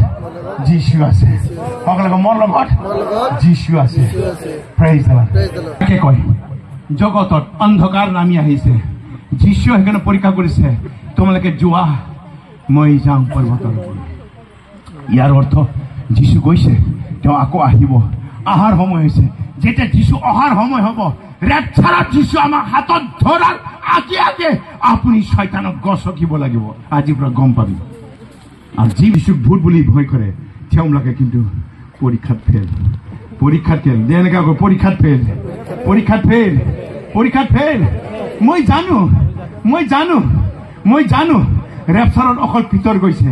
যীশু আছে। সকলোকে মোৰ লগত যীশু আছে। Praise the Lord. তাকে কয়, জগতত অন্ধকাৰ নামি আহিছে। যীশুৱে সেইকাৰণে পৰীক্ষা কৰিছে, তোমালোকে যোৱা, মই যাওঁ পৰ্বতৰ ওপৰত। ইয়াৰ অৰ্থ যীশু গৈছে, তেওঁ আকৌ আহিব। অহাৰ সময় হৈছে। যেতিয়া যীশু অহাৰ সময় হ'ব, ৰেপচাৰত যীশু আমাক হাতত ধৰাৰ আগে আগে আপুনি ছয়তানক গছকিব লাগিব। আজিৰ পৰা গম পাবি। আৰু যি যীশুক ভূত বুলি ভয় কৰে, তেওঁলোকে কিন্তু পৰীক্ষাত ফেইল, পৰীক্ষাত ফেইল। যেনেকৈ কয়, পৰীক্ষাত ফেইল, পৰীক্ষাত ফেইল, পৰীক্ষাত ফেইল। মই জানো, মই জানো, মই জানো, ৰেপচাৰত অকল পিতৰ গৈছে,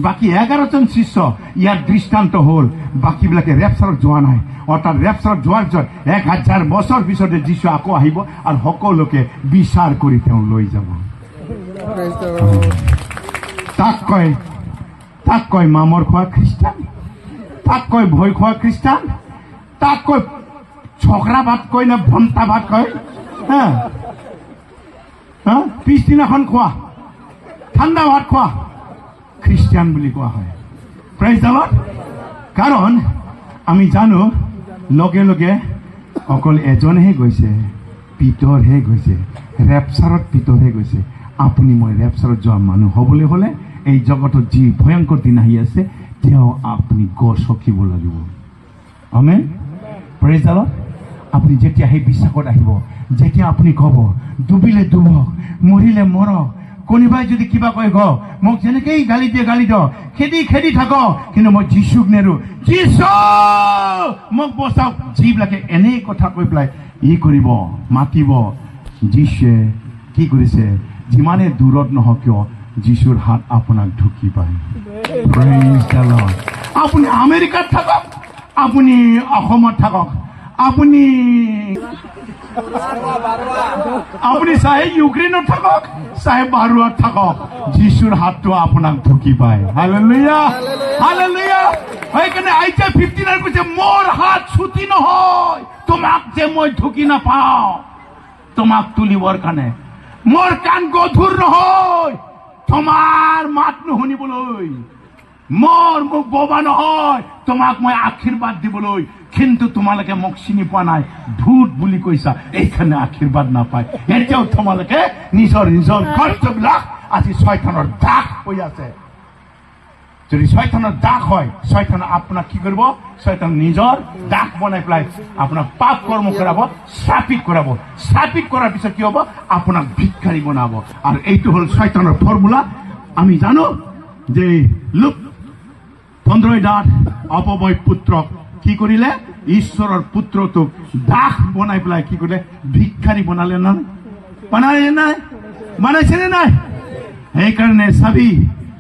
বাকী 11জন শিষ্য ইয়াৰ দৃষ্টান্ত হ'ল, বাকীবিলাকে ৰেপচাৰত যোৱা নাই। অৰ্থাৎ ৰেপচাৰত যোৱাৰ পিছত 1000 বছৰ পিছতে যীশু আকৌ আহিব আৰু সকলোকে বিচাৰ কৰি তেওঁ লৈ যাব। তাক কয়, তাক কয় মামৰ খোৱা খ্ৰীষ্টান, তাক কয় ভয় খোৱা খ্ৰীষ্টান, তাক কয় ছকৰা ভাত কয় না ভন্টা ভাত কয়। হা হা পিছদিনাখন খোৱা ঠাণ্ডা ভাত খোৱা খ্ৰীষ্টান বুলি কোৱা হয়। Praise the Lord. কাৰণ আমি জানো লগে লগে অকল এজনহে গৈছে, পিতৰহে গৈছে, ৰেপচাৰত পিতৰহে গৈছে। আপুনি মই ৰেপচাৰত যোৱা মানুহ হ'বলৈ হ'লে এই জগতত যি ভয়ংকৰ দিন আহি আছে, তেওঁ আপুনি গছকিব লাগিব। আমেন। Praise the Lord. আপুনি যেতিয়া সেই বিশ্বাসত আহিব, যেতিয়া আপুনি ক'ব ডুবিলে ডুবক, মৰিলে মৰক, কোনোবাই যদি কিবা কয় গ মোক যেনেকেই গালি দিয়ে গালি দিয়ক, খেদি খেদি থাক, কিন্তু মই যীশুক নেৰো, যীশু মোক বচাওক। যিবিলাকে এনেই কথা কৈ পেলাই ই কৰিব মাতিব, যীশুৱে কি কৰিছে, যিমানে দূৰত নহওক কিয় যীশুৰ হাত আপোনাক ঢুকি পায়। Praise the Lord. আপুনি আমেৰিকাত থাকক, আপুনি অসমত থাকক, আপুনি আপুনি চাহে ইউক্ৰেইনত থাকক, চাহে বাৰুৱাত থাকক, যীশুৰ হাতটো আপোনাক ঢুকি পায়। Hallelujah, hallelujah. সেইকাৰণে আইজা 59 কৈছে, মোৰ হাত ছুটি নহয় তোমাক যে মই ঢুকি নাপাওঁ, তোমাক তুলিবৰ কাৰণে। মোৰ কাণ গধুৰ নহয় তোমাৰ মাত নুশুনিবলৈ, মোৰ মুখ বোবা নহয় তোমাক মই আশীৰ্বাদ দিবলৈ। কিন্তু তোমালোকে মোক চিনি পোৱা নাই, ভূত বুলি কৈছা, এইখানে আশীৰ্বাদ নাপায়। এতিয়াও তোমালোকে নিজৰ নিজৰ কৰ্তব্যবিলাক আজি ছয়তানৰ দাস হৈ আছে। যদি ছয়তানৰ দাস হয়, ছয়তানে আপোনাক কি কৰিব? ছয়তান নিজৰ দাস বনাই পেলাই আপোনাক পাপ কৰ্ম কৰাব, শ্ৰাপিত কৰাব। শ্ৰাপিত কৰাৰ পিছত কি হ'ব? আপোনাক ভিক্ষাৰী বনাব। আৰু এইটো হ'ল ছয়তানৰ ফৰ্মুলা। আমি জানো যে লোক 15 দাঁত অপবয় পুত্ৰক কি কৰিলে? ঈশ্বৰৰ পুত্ৰটোক দাস বনাই পেলাই কি কৰিলে? ভিক্ষাৰী বনালে নাই? বনালে নাই? বনাইছেনে নাই? সেইকাৰণে চাবি,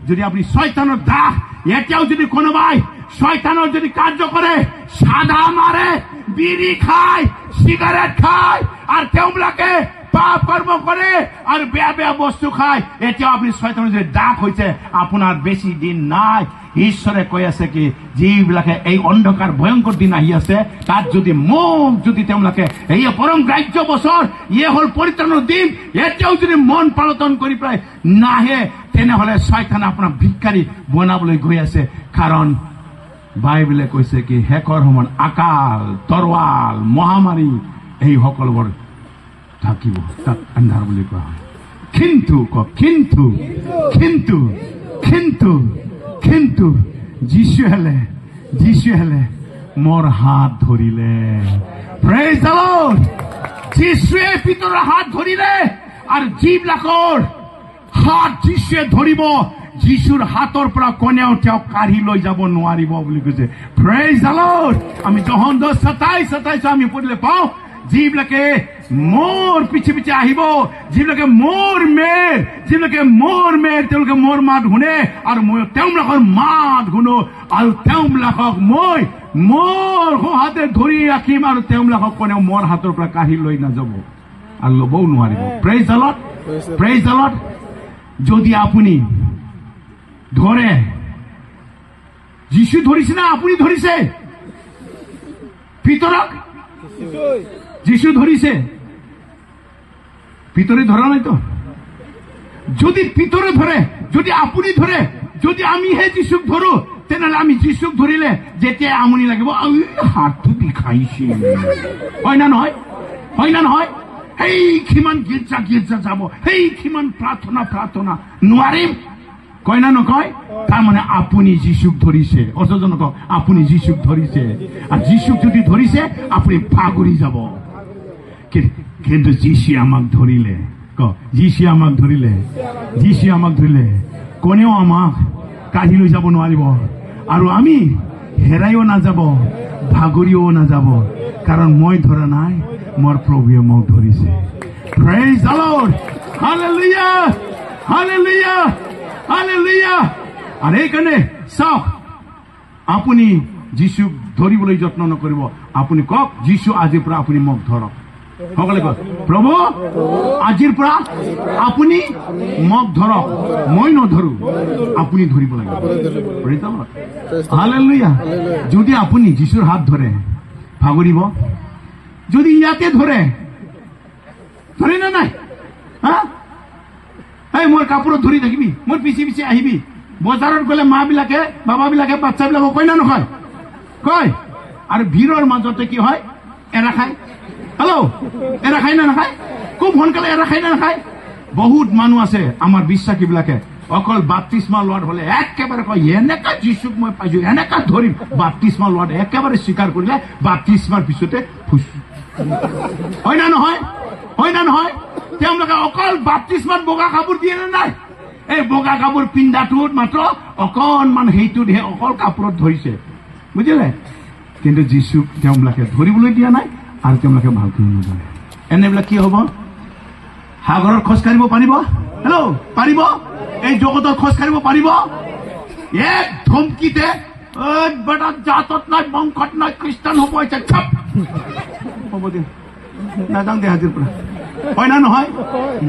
যদি আপুনি ছয়তানৰ দাস, এতিয়াও যদি কোনোবাই ছয়তানৰ যদি কাৰ্য কৰে, চাদা মাৰে, বিড়ি খায়, চিগাৰেট খায়, আৰু তেওঁবিলাকে পাপ কৰ্ম কৰে আৰু বেয়া বেয়া বস্তু খায়, এতিয়াও আপুনি ছয়তানৰ যদি দাস হৈছে, আপোনাৰ বেছি দিন নাই। ঈশ্বৰে কৈ আছে কি, যিবিলাকে এই অন্ধকাৰ ভয়ংকৰ দিন আহি আছে, তাত যদি মোক যদি তেওঁলোকে এই পৰম গ্ৰাহ্য বছৰ, ইয়ে হ'ল পৰিত্ৰাণৰ দিন, এতিয়াও যদি মন পালটন কৰি পেলাই নাহে, তেনেহলে ছয়তানে আপোনাক ভিক্ষাৰী বনাবলৈ গৈ আছে। কাৰণ বাইবেলে কৈছে কি, শেষৰ সময়ত আকাল, তৰোৱাল, মহামাৰী এই সকলোবোৰ থাকিব, তাক আন্ধাৰ বুলি কোৱা হয়। কিন্তু কিন্তু কিন্তু কিন্তু কিন্তু যীশু হেলে মোৰ হাত ধৰিলে। Praise the Lord. যীশুৱে পিতৰৰ হাত ধৰিলে, আৰু যিবিলাকৰ হাত যীশুৱে ধৰিব, যীশুৰ হাতৰ পৰা কোনেও তেওঁক কাঢ়ি লৈ যাব নোৱাৰিব বুলি কৈছে। Praise the Lord. আমি যোহন 10:27 আমি পঢ়িলে পাওঁ, যিবিলাকে মোৰ পিছে পিছে আহিব, যিবিলাকে মোৰ মেৰ, যিবিলাকে মোৰ মেৰ, তেওঁলোকে মোৰ মাত শুনে, আৰু মই তেওঁলোকৰ মাত শুনো, আৰু তেওঁবিলাকক মই মোৰ সোঁহাতে ধৰি ৰাখিম, আৰু তেওঁবিলাকক কোনেও মোৰ হাতৰ পৰা কাঢ়ি লৈ নাযাব আৰু ল'বও নোৱাৰিব। Praise the Lord. Praise the Lord. যদি আপুনি ধৰে, যীশু ধৰিছে না আপুনি ধৰিছে? পিতৰক যীশু ধৰিছে, পিতৰে ধৰা নাইতো। যদি পিতৰে ধৰে, যদি আপুনি ধৰে, যদি আমিহে যীশুক ধৰো, তেনেহ'লে আমি যীশুক ধৰিলে যেতিয়া আমনি লাগিব, হাতটো বিষাইছে, হয় না নহয়? হয় না নহয়? সেই কিমান গীৰ্জা গীৰ্জা যাব, সেই কিমান প্ৰাৰ্থনা প্ৰাৰ্থনা, নোৱাৰিম, কয় না নকয়? তাৰমানে আপুনি যীশুক ধৰিছে। অচজনক আপুনি যীশুক ধৰিছে, আৰু যীশুক যদি ধৰিছে আপুনি ভাগৰি যাব। কিন্তু যীশুৱে আমাক ধৰিলে, ক যীশুৱে আমাক ধৰিলে, যীশুৱে আমাক ধৰিলে, কোনেও আমাক কাঢ়ি লৈ যাব নোৱাৰিব, আৰু আমি হেৰাইও নাযাব, ভাগৰিও নাযাব, কাৰণ মই ধৰা নাই, মোৰ প্ৰভুৱে মোক ধৰিছে। Praise the Lord. Hallelujah, hallelujah, hallelujah. আৰু এইকাৰণে চাওক, আপুনি যীশুক ধৰিবলৈ যত্ন নকৰিব, আপুনি কওক, যীশু আজিৰ পৰা আপুনি মোক ধৰক। সকলোৱে কয়, প্ৰভু আজিৰ পৰা আপুনি মোক ধৰক, মই নধৰো, আপুনি ধৰিব লাগিব। হালেলুয়া। যদি আপুনি যীশুৰ হাত ধৰে ভাগৰিব, যদি ইয়াতে ধৰে, ধৰে নে নাই? হা, এই মোৰ কাপোৰত ধৰি থাকিবি, মোৰ পিছে পিছে আহিবি। বজাৰত গ'লে মা বিলাকে, বাবা বিলাকে বাচ্চাবিলাকক কয় না নকয়? কয়। আৰু ভিৰৰ মাজতে কি হয়? এৰা খায়। হেল্ল', এৰা খায় না নাখায়? খুব সোনকালে এৰা খায় না নাখায়? বহুত মানুহ আছে আমাৰ বিশ্বাসীবিলাকে অকল বাপ্তিস্মা লোৱাত হ'লে একেবাৰে কয়, এনেকা যীশুক মই পাইছো, এনেকা ধৰিম। বাপ্তিস্মা লোৱাত একেবাৰে স্বীকাৰ কৰিলে বাপ্তিস্মাৰ পিছতে ফুচ। হয় না নহয়? হয় না নহয়? তেওঁলোকে অকল বাপ্তিস্মাত বগা কাপোৰ দিয়ে নে নাই? এই বগা কাপোৰ পিন্ধাটোত মাত্ৰ অকণমান সেইটোতহে অকল কাপোৰত ধৰিছে, বুজিলে? কিন্তু যীশুক তেওঁবিলাকে ধৰিবলৈ দিয়া নাই আৰু তেওঁলোকে ভালকৈ নধৰে। এনেবিলাক কি হ'ব? সাগৰত খোজকাঢ়িব পাৰিব? হেল্ল', পাৰিব? এই জগতত খোজকাঢ়িব পাৰিব? এক ধমকিতে বেটা জাতত নাই, বংশত নাই, খ্ৰীষ্টান হ'ব আহিছে, হ'ব দে, নাযাওঁ দে আজিৰ পৰা। হয় না নহয়?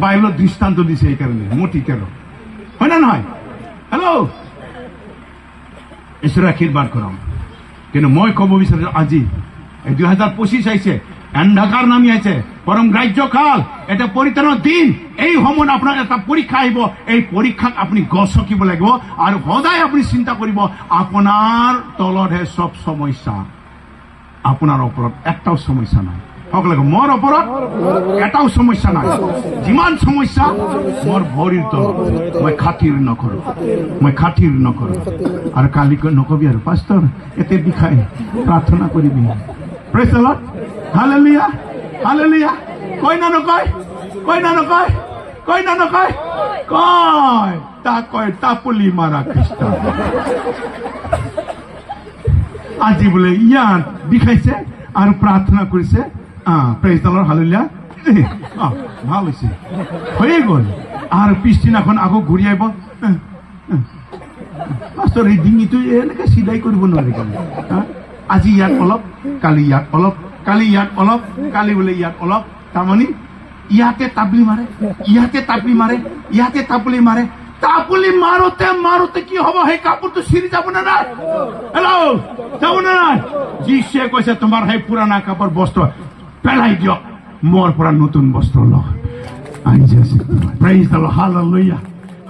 বাইবেলত দৃষ্টান্ত দিছে এইকাৰণে মোৰ ঠিক আৰু, হয় না নহয়? হেল্ল', ঈশ্বৰে আশীৰ্বাদ কৰক। কিন্তু মই ক'ব বিচাৰিছো আজি এই 2025 আহিছে, অন্ধকাৰ নামি আহিছে, পৰম গ্ৰাহ্যকাল, এটা পৰিত্ৰাণৰ দিন। এই সময়ত আপোনাৰ এটা পৰীক্ষা আহিব, এই পৰীক্ষাক আপুনি গছকিব লাগিব আৰু সদায় আপুনি চিন্তা কৰিব আপোনাৰ তলতহে চব সমস্যা, আপোনাৰ ওপৰত এটাও সমস্যা নাই। সকলোকে মোৰ ওপৰত এটাও সমস্যা নাই, যিমান সমস্যা মোৰ ভৰিৰ তলত, মই খাতিৰ নকৰো, মই খাতিৰ নকৰো। আৰু কালি নকবি আৰু পাষ্টৰ এতে বিষাই, প্ৰাৰ্থনা কৰিবি। Praise the Lord, hallelujah, hallelujah. কয় না নকয়? কয় না নকয়? কয় না নকয়? কয়। তাক কয় তাপুলি মাৰা খ্ৰীষ্টান। আজি বোলে ইয়াত বিষাইছে আৰু প্ৰাৰ্থনা কৰিছে, প্ৰেজ the Lord, hallelujah, ভাল হৈছে, হৈয়ে গ'ল। আৰু পিছদিনাখন আকৌ ঘূৰি আহিব, পাষ্টৰ এই ডিঙিটো এনেকে চিলাই কৰিব নোৱাৰে কাৰণে, আজি ইয়াত অলপ, কালি ইয়াত অলপ, কালি ইয়াত অলপ, কালি বোলে ইয়াত অলপ। তাৰমানে ইয়াতে তাপলি মাৰে, ইয়াতে তাপলি মাৰে, ইয়াতে তাপলি মাৰে। তাপলি মাৰোতে মাৰোতে কি হ'ব? সেই কাপোৰটো ছিৰি যাব নে নাই? হেল্ল', যাব নে নাই? যীশুৱে কৈছে তোমাৰ সেই পুৰণা কাপোৰ বস্ত্ৰ পেলাই দিয়ক, মোৰ পৰা নতুন বস্ত্ৰ লওক। Praise the Lord, hallelujah,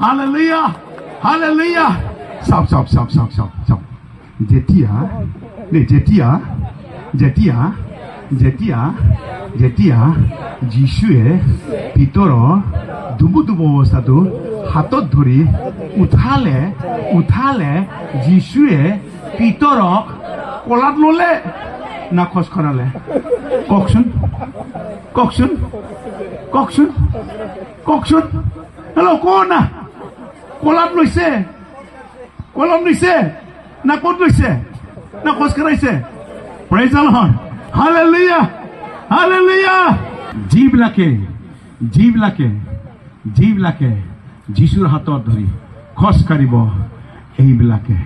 hallelujah, hallelujah. চাওক চাওক চাওক চাওক চাওক চাওক, যেতিয়া যেতিয়া যেতিয়া যেতিয়া যেতিয়া যীশুৱে ভিতৰৰ ডুবু ডুবু অৱস্থাটো হাতত ধৰি উঠালে, উঠালে, যীশুৱে পিতৰক কলাত ললে না খোজ কঢ়ালে? কওকচোন, কওকচোন, কওকচোন, কওকচোন। হেল্ল', ক না, কলাত লৈছে, কলাত লৈছে না ক'ত লৈছে? না খোজ কঢ়াইছে? Praise the Lord, hallelujah, hallelujah. যিবিলাকে যিবিলাকে যিবিলাকে যীশুৰ হাতত ধৰি খোজ কাঢ়িব, এইবিলাকে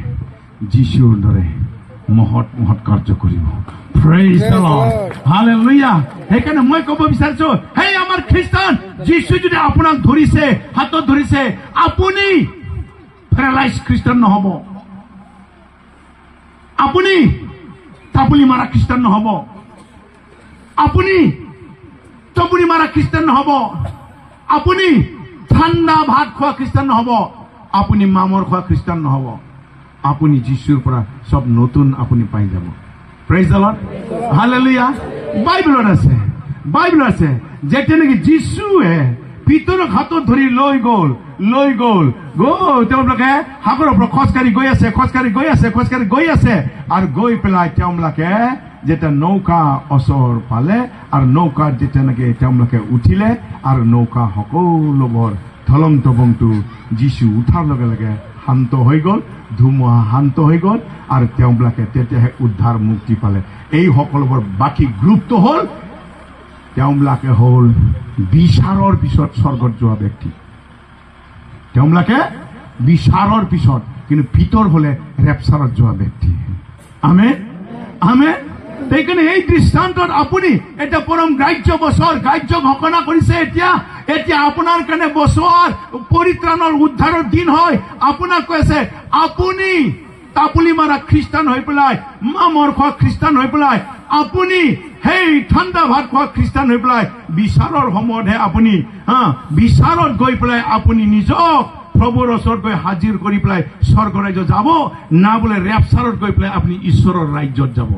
যীশুৰ দৰে মহৎ মহৎ কাৰ্য কৰিব। Praise the Lord, hallelujah. সেইকাৰণে মই ক'ব বিচাৰিছো, সেই আমাৰ খ্ৰীষ্টান, যীশু যদি আপোনাক ধৰিছে, হাতত ধৰিছে, আপুনি পেৰালাইজ খ্ৰীষ্টান নহ'ব, আপুনি টাপুলি মাৰা খ্ৰীষ্টান নহ'ব, আপুনি টপুলি মাৰা খ্ৰীষ্টান নহ'ব, আপুনি ঠাণ্ডা ভাত খোৱা খ্ৰীষ্টান নহ'ব, আপুনি মামৰ খোৱা খ্ৰীষ্টান নহ'ব। আপুনি যীশুৰ পৰা চব নতুন আপুনি পাই যাব। Praise the Lord, hallelujah. বাইবেলত আছে, বাইবেলত আছে, যেতিয়া নেকি যীশুৱে পিতৰক হাতত ধৰি লৈ গ'ল, লৈ গ'ল, গ'ল, তেওঁলোকে সাগৰৰ পৰা খোজকাঢ়ি গৈ আছে, খোজকাঢ়ি গৈ আছে, খোজকাঢ়ি গৈ আছে, আৰু গৈ পেলাই তেওঁলোকে যেতিয়া নৌকা ওচৰ পালে, আৰু নৌকাত যেতিয়া নেকি তেওঁলোকে উঠিলে, আৰু নৌকা সকলোবোৰ ধলং টবংটো যীশু উঠাৰ লগে লগে শান্ত হৈ গ'ল, ধুমুহা শান্ত হৈ গ'ল, আৰু তেওঁবিলাকে তেতিয়াহে উদ্ধাৰ মুক্তি পালে। এই সকলোবোৰ বাকী গ্ৰুপটো হ'ল, তেওঁবিলাকে হ'ল বিচাৰৰ পিছত স্বৰ্গত যোৱা ব্যক্তি। তেওঁবিলাকে বিচাৰৰ পিছত, কিন্তু ভিতৰ হ'লে ৰেপচাৰত যোৱা ব্যক্তি। আমেন, আমেন। সেইকাৰণে এই দৃষ্টান্তত আপুনি এতিয়া পৰম গ্ৰাহ্য বছৰ গ্ৰাহ্য ঘোষণা কৰিছে। এতিয়া এতিয়া আপোনাৰ কাৰণে বছৰ পৰিত্ৰাণৰ উদ্ধাৰৰ দিন হয়। আপোনাক কৈছে আপুনি টাপুলি মাৰা খ্ৰীষ্টান হৈ পেলাই, মামৰ খোৱা খ্ৰীষ্টান হৈ পেলাই, আপুনি সেই ঠাণ্ডা ভাত খোৱা খ্ৰীষ্টান হৈ পেলাই বিচাৰৰ সময়তহে আপুনি বিচাৰত গৈ পেলাই আপুনি নিজক প্ৰভুৰ ওচৰত গৈ হাজিৰ কৰি পেলাই স্বৰ্গ ৰাজ্য যাব, না বোলে ৰেপচাৰত গৈ পেলাই আপুনি ঈশ্বৰৰ ৰাজ্যত যাব।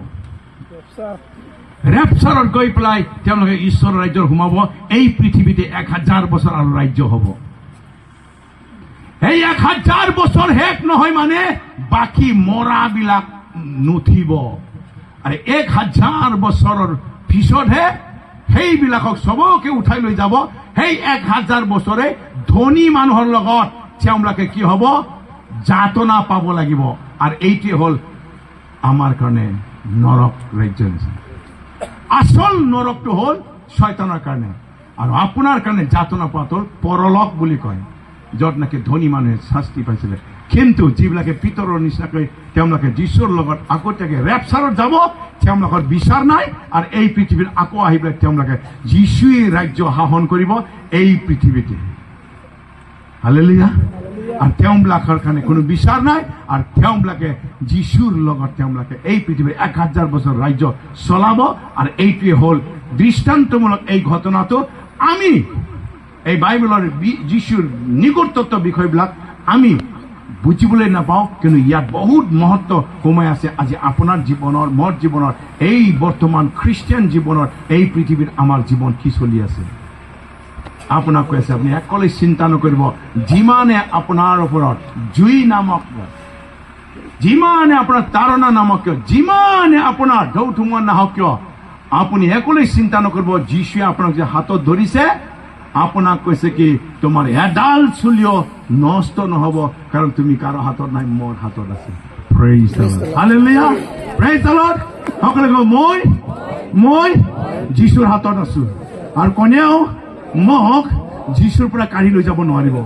ৰেপচাৰত গৈ পেলাই তেওঁলোকে ঈশ্বৰৰ ৰাজ্যত সোমাব। এই পৃথিৱীতে 1000 বছৰ আৰু ৰাজ্য হ'ব। এই 1000 বছৰ শেষ নহয় মানে বাকী মৰাবিলাক নুঠিব, আৰু 1000 বছৰৰ পিছতহে সেইবিলাকক চবকে উঠাই লৈ যাব। সেই 1000 বছৰে ধনী মানুহৰ লগত তেওঁলোকে কি হ'ব, যাতনা পাব লাগিব। আৰু এইটোৱে হ'ল আমাৰ কাৰণে নৰক ৰাজ্য নিচিনা। আচল নৰকটো হ'ল ছয়তানৰ কাৰণে, আৰু আপোনাৰ কাৰণে যাতনা পোৱাটো হ'ল পৰলোক বুলি কয়, য'ত নেকি ধনী মানুহে শাস্তি পাইছিলে। কিন্তু যিবিলাকে পিতৰৰ নিচিনাকৈ তেওঁলোকে যীশুৰ লগত আগতীয়াকৈ ৰেপচাৰত যাব, তেওঁলোকৰ বিচাৰ নাই, আৰু এই পৃথিৱীত আকৌ আহি পেলাই তেওঁলোকে যীশুৱে ৰাজ্য শাসন কৰিব এই পৃথিৱীতে। হালেলুয়া। আৰু তেওঁবিলাকৰ কাৰণে কোনো বিচাৰ নাই, আৰু তেওঁবিলাকে যীশুৰ লগত তেওঁবিলাকে এই পৃথিৱীৰ 1000 বছৰ ৰাজ্য চলাব। আৰু এইটোৱে হ'ল দৃষ্টান্তমূলক এই ঘটনাটো। আমি এই বাইবেলৰ যীশুৰ নিগূঢ় তত্ত্ব বিষয়বিলাক আমি বুজিবলৈ নাপাওঁ, কিন্তু ইয়াত বহুত মহত্ব সোমাই আছে। আজি আপোনাৰ জীৱনৰ, মোৰ জীৱনৰ, এই বৰ্তমান খ্ৰীষ্টিয়ান জীৱনৰ, এই পৃথিৱীত আমাৰ জীৱন কি চলি আছে আপোনাক কৈ আছে। আপুনি একলে চিন্তা নকৰিব। যিমানে আপোনাৰ ওপৰত জুই নামক, যিমানে আপোনাৰ তাৰণা নামক কিয়, যিমানে আপোনাৰ ঢৌ ধুমুহা নাহক কিয়, আপুনি একলে চিন্তা নকৰিব। যীশুৱে আপোনাক যে হাতত ধৰিছে, আপোনাক কৈছে কি তোমাৰ এডাল চুলিও নষ্ট নহব, কাৰণ তুমি কাৰো হাতত নাই, মোৰ হাতত আছে। Praise the Lord. Hallelujah. Praise the Lord. সকলোৱে কওক, মই যীশুৰ হাতত আছো, আৰু কোনেও মোক যীশুৰ পৰা কাঢ়ি লৈ যাব নোৱাৰিব।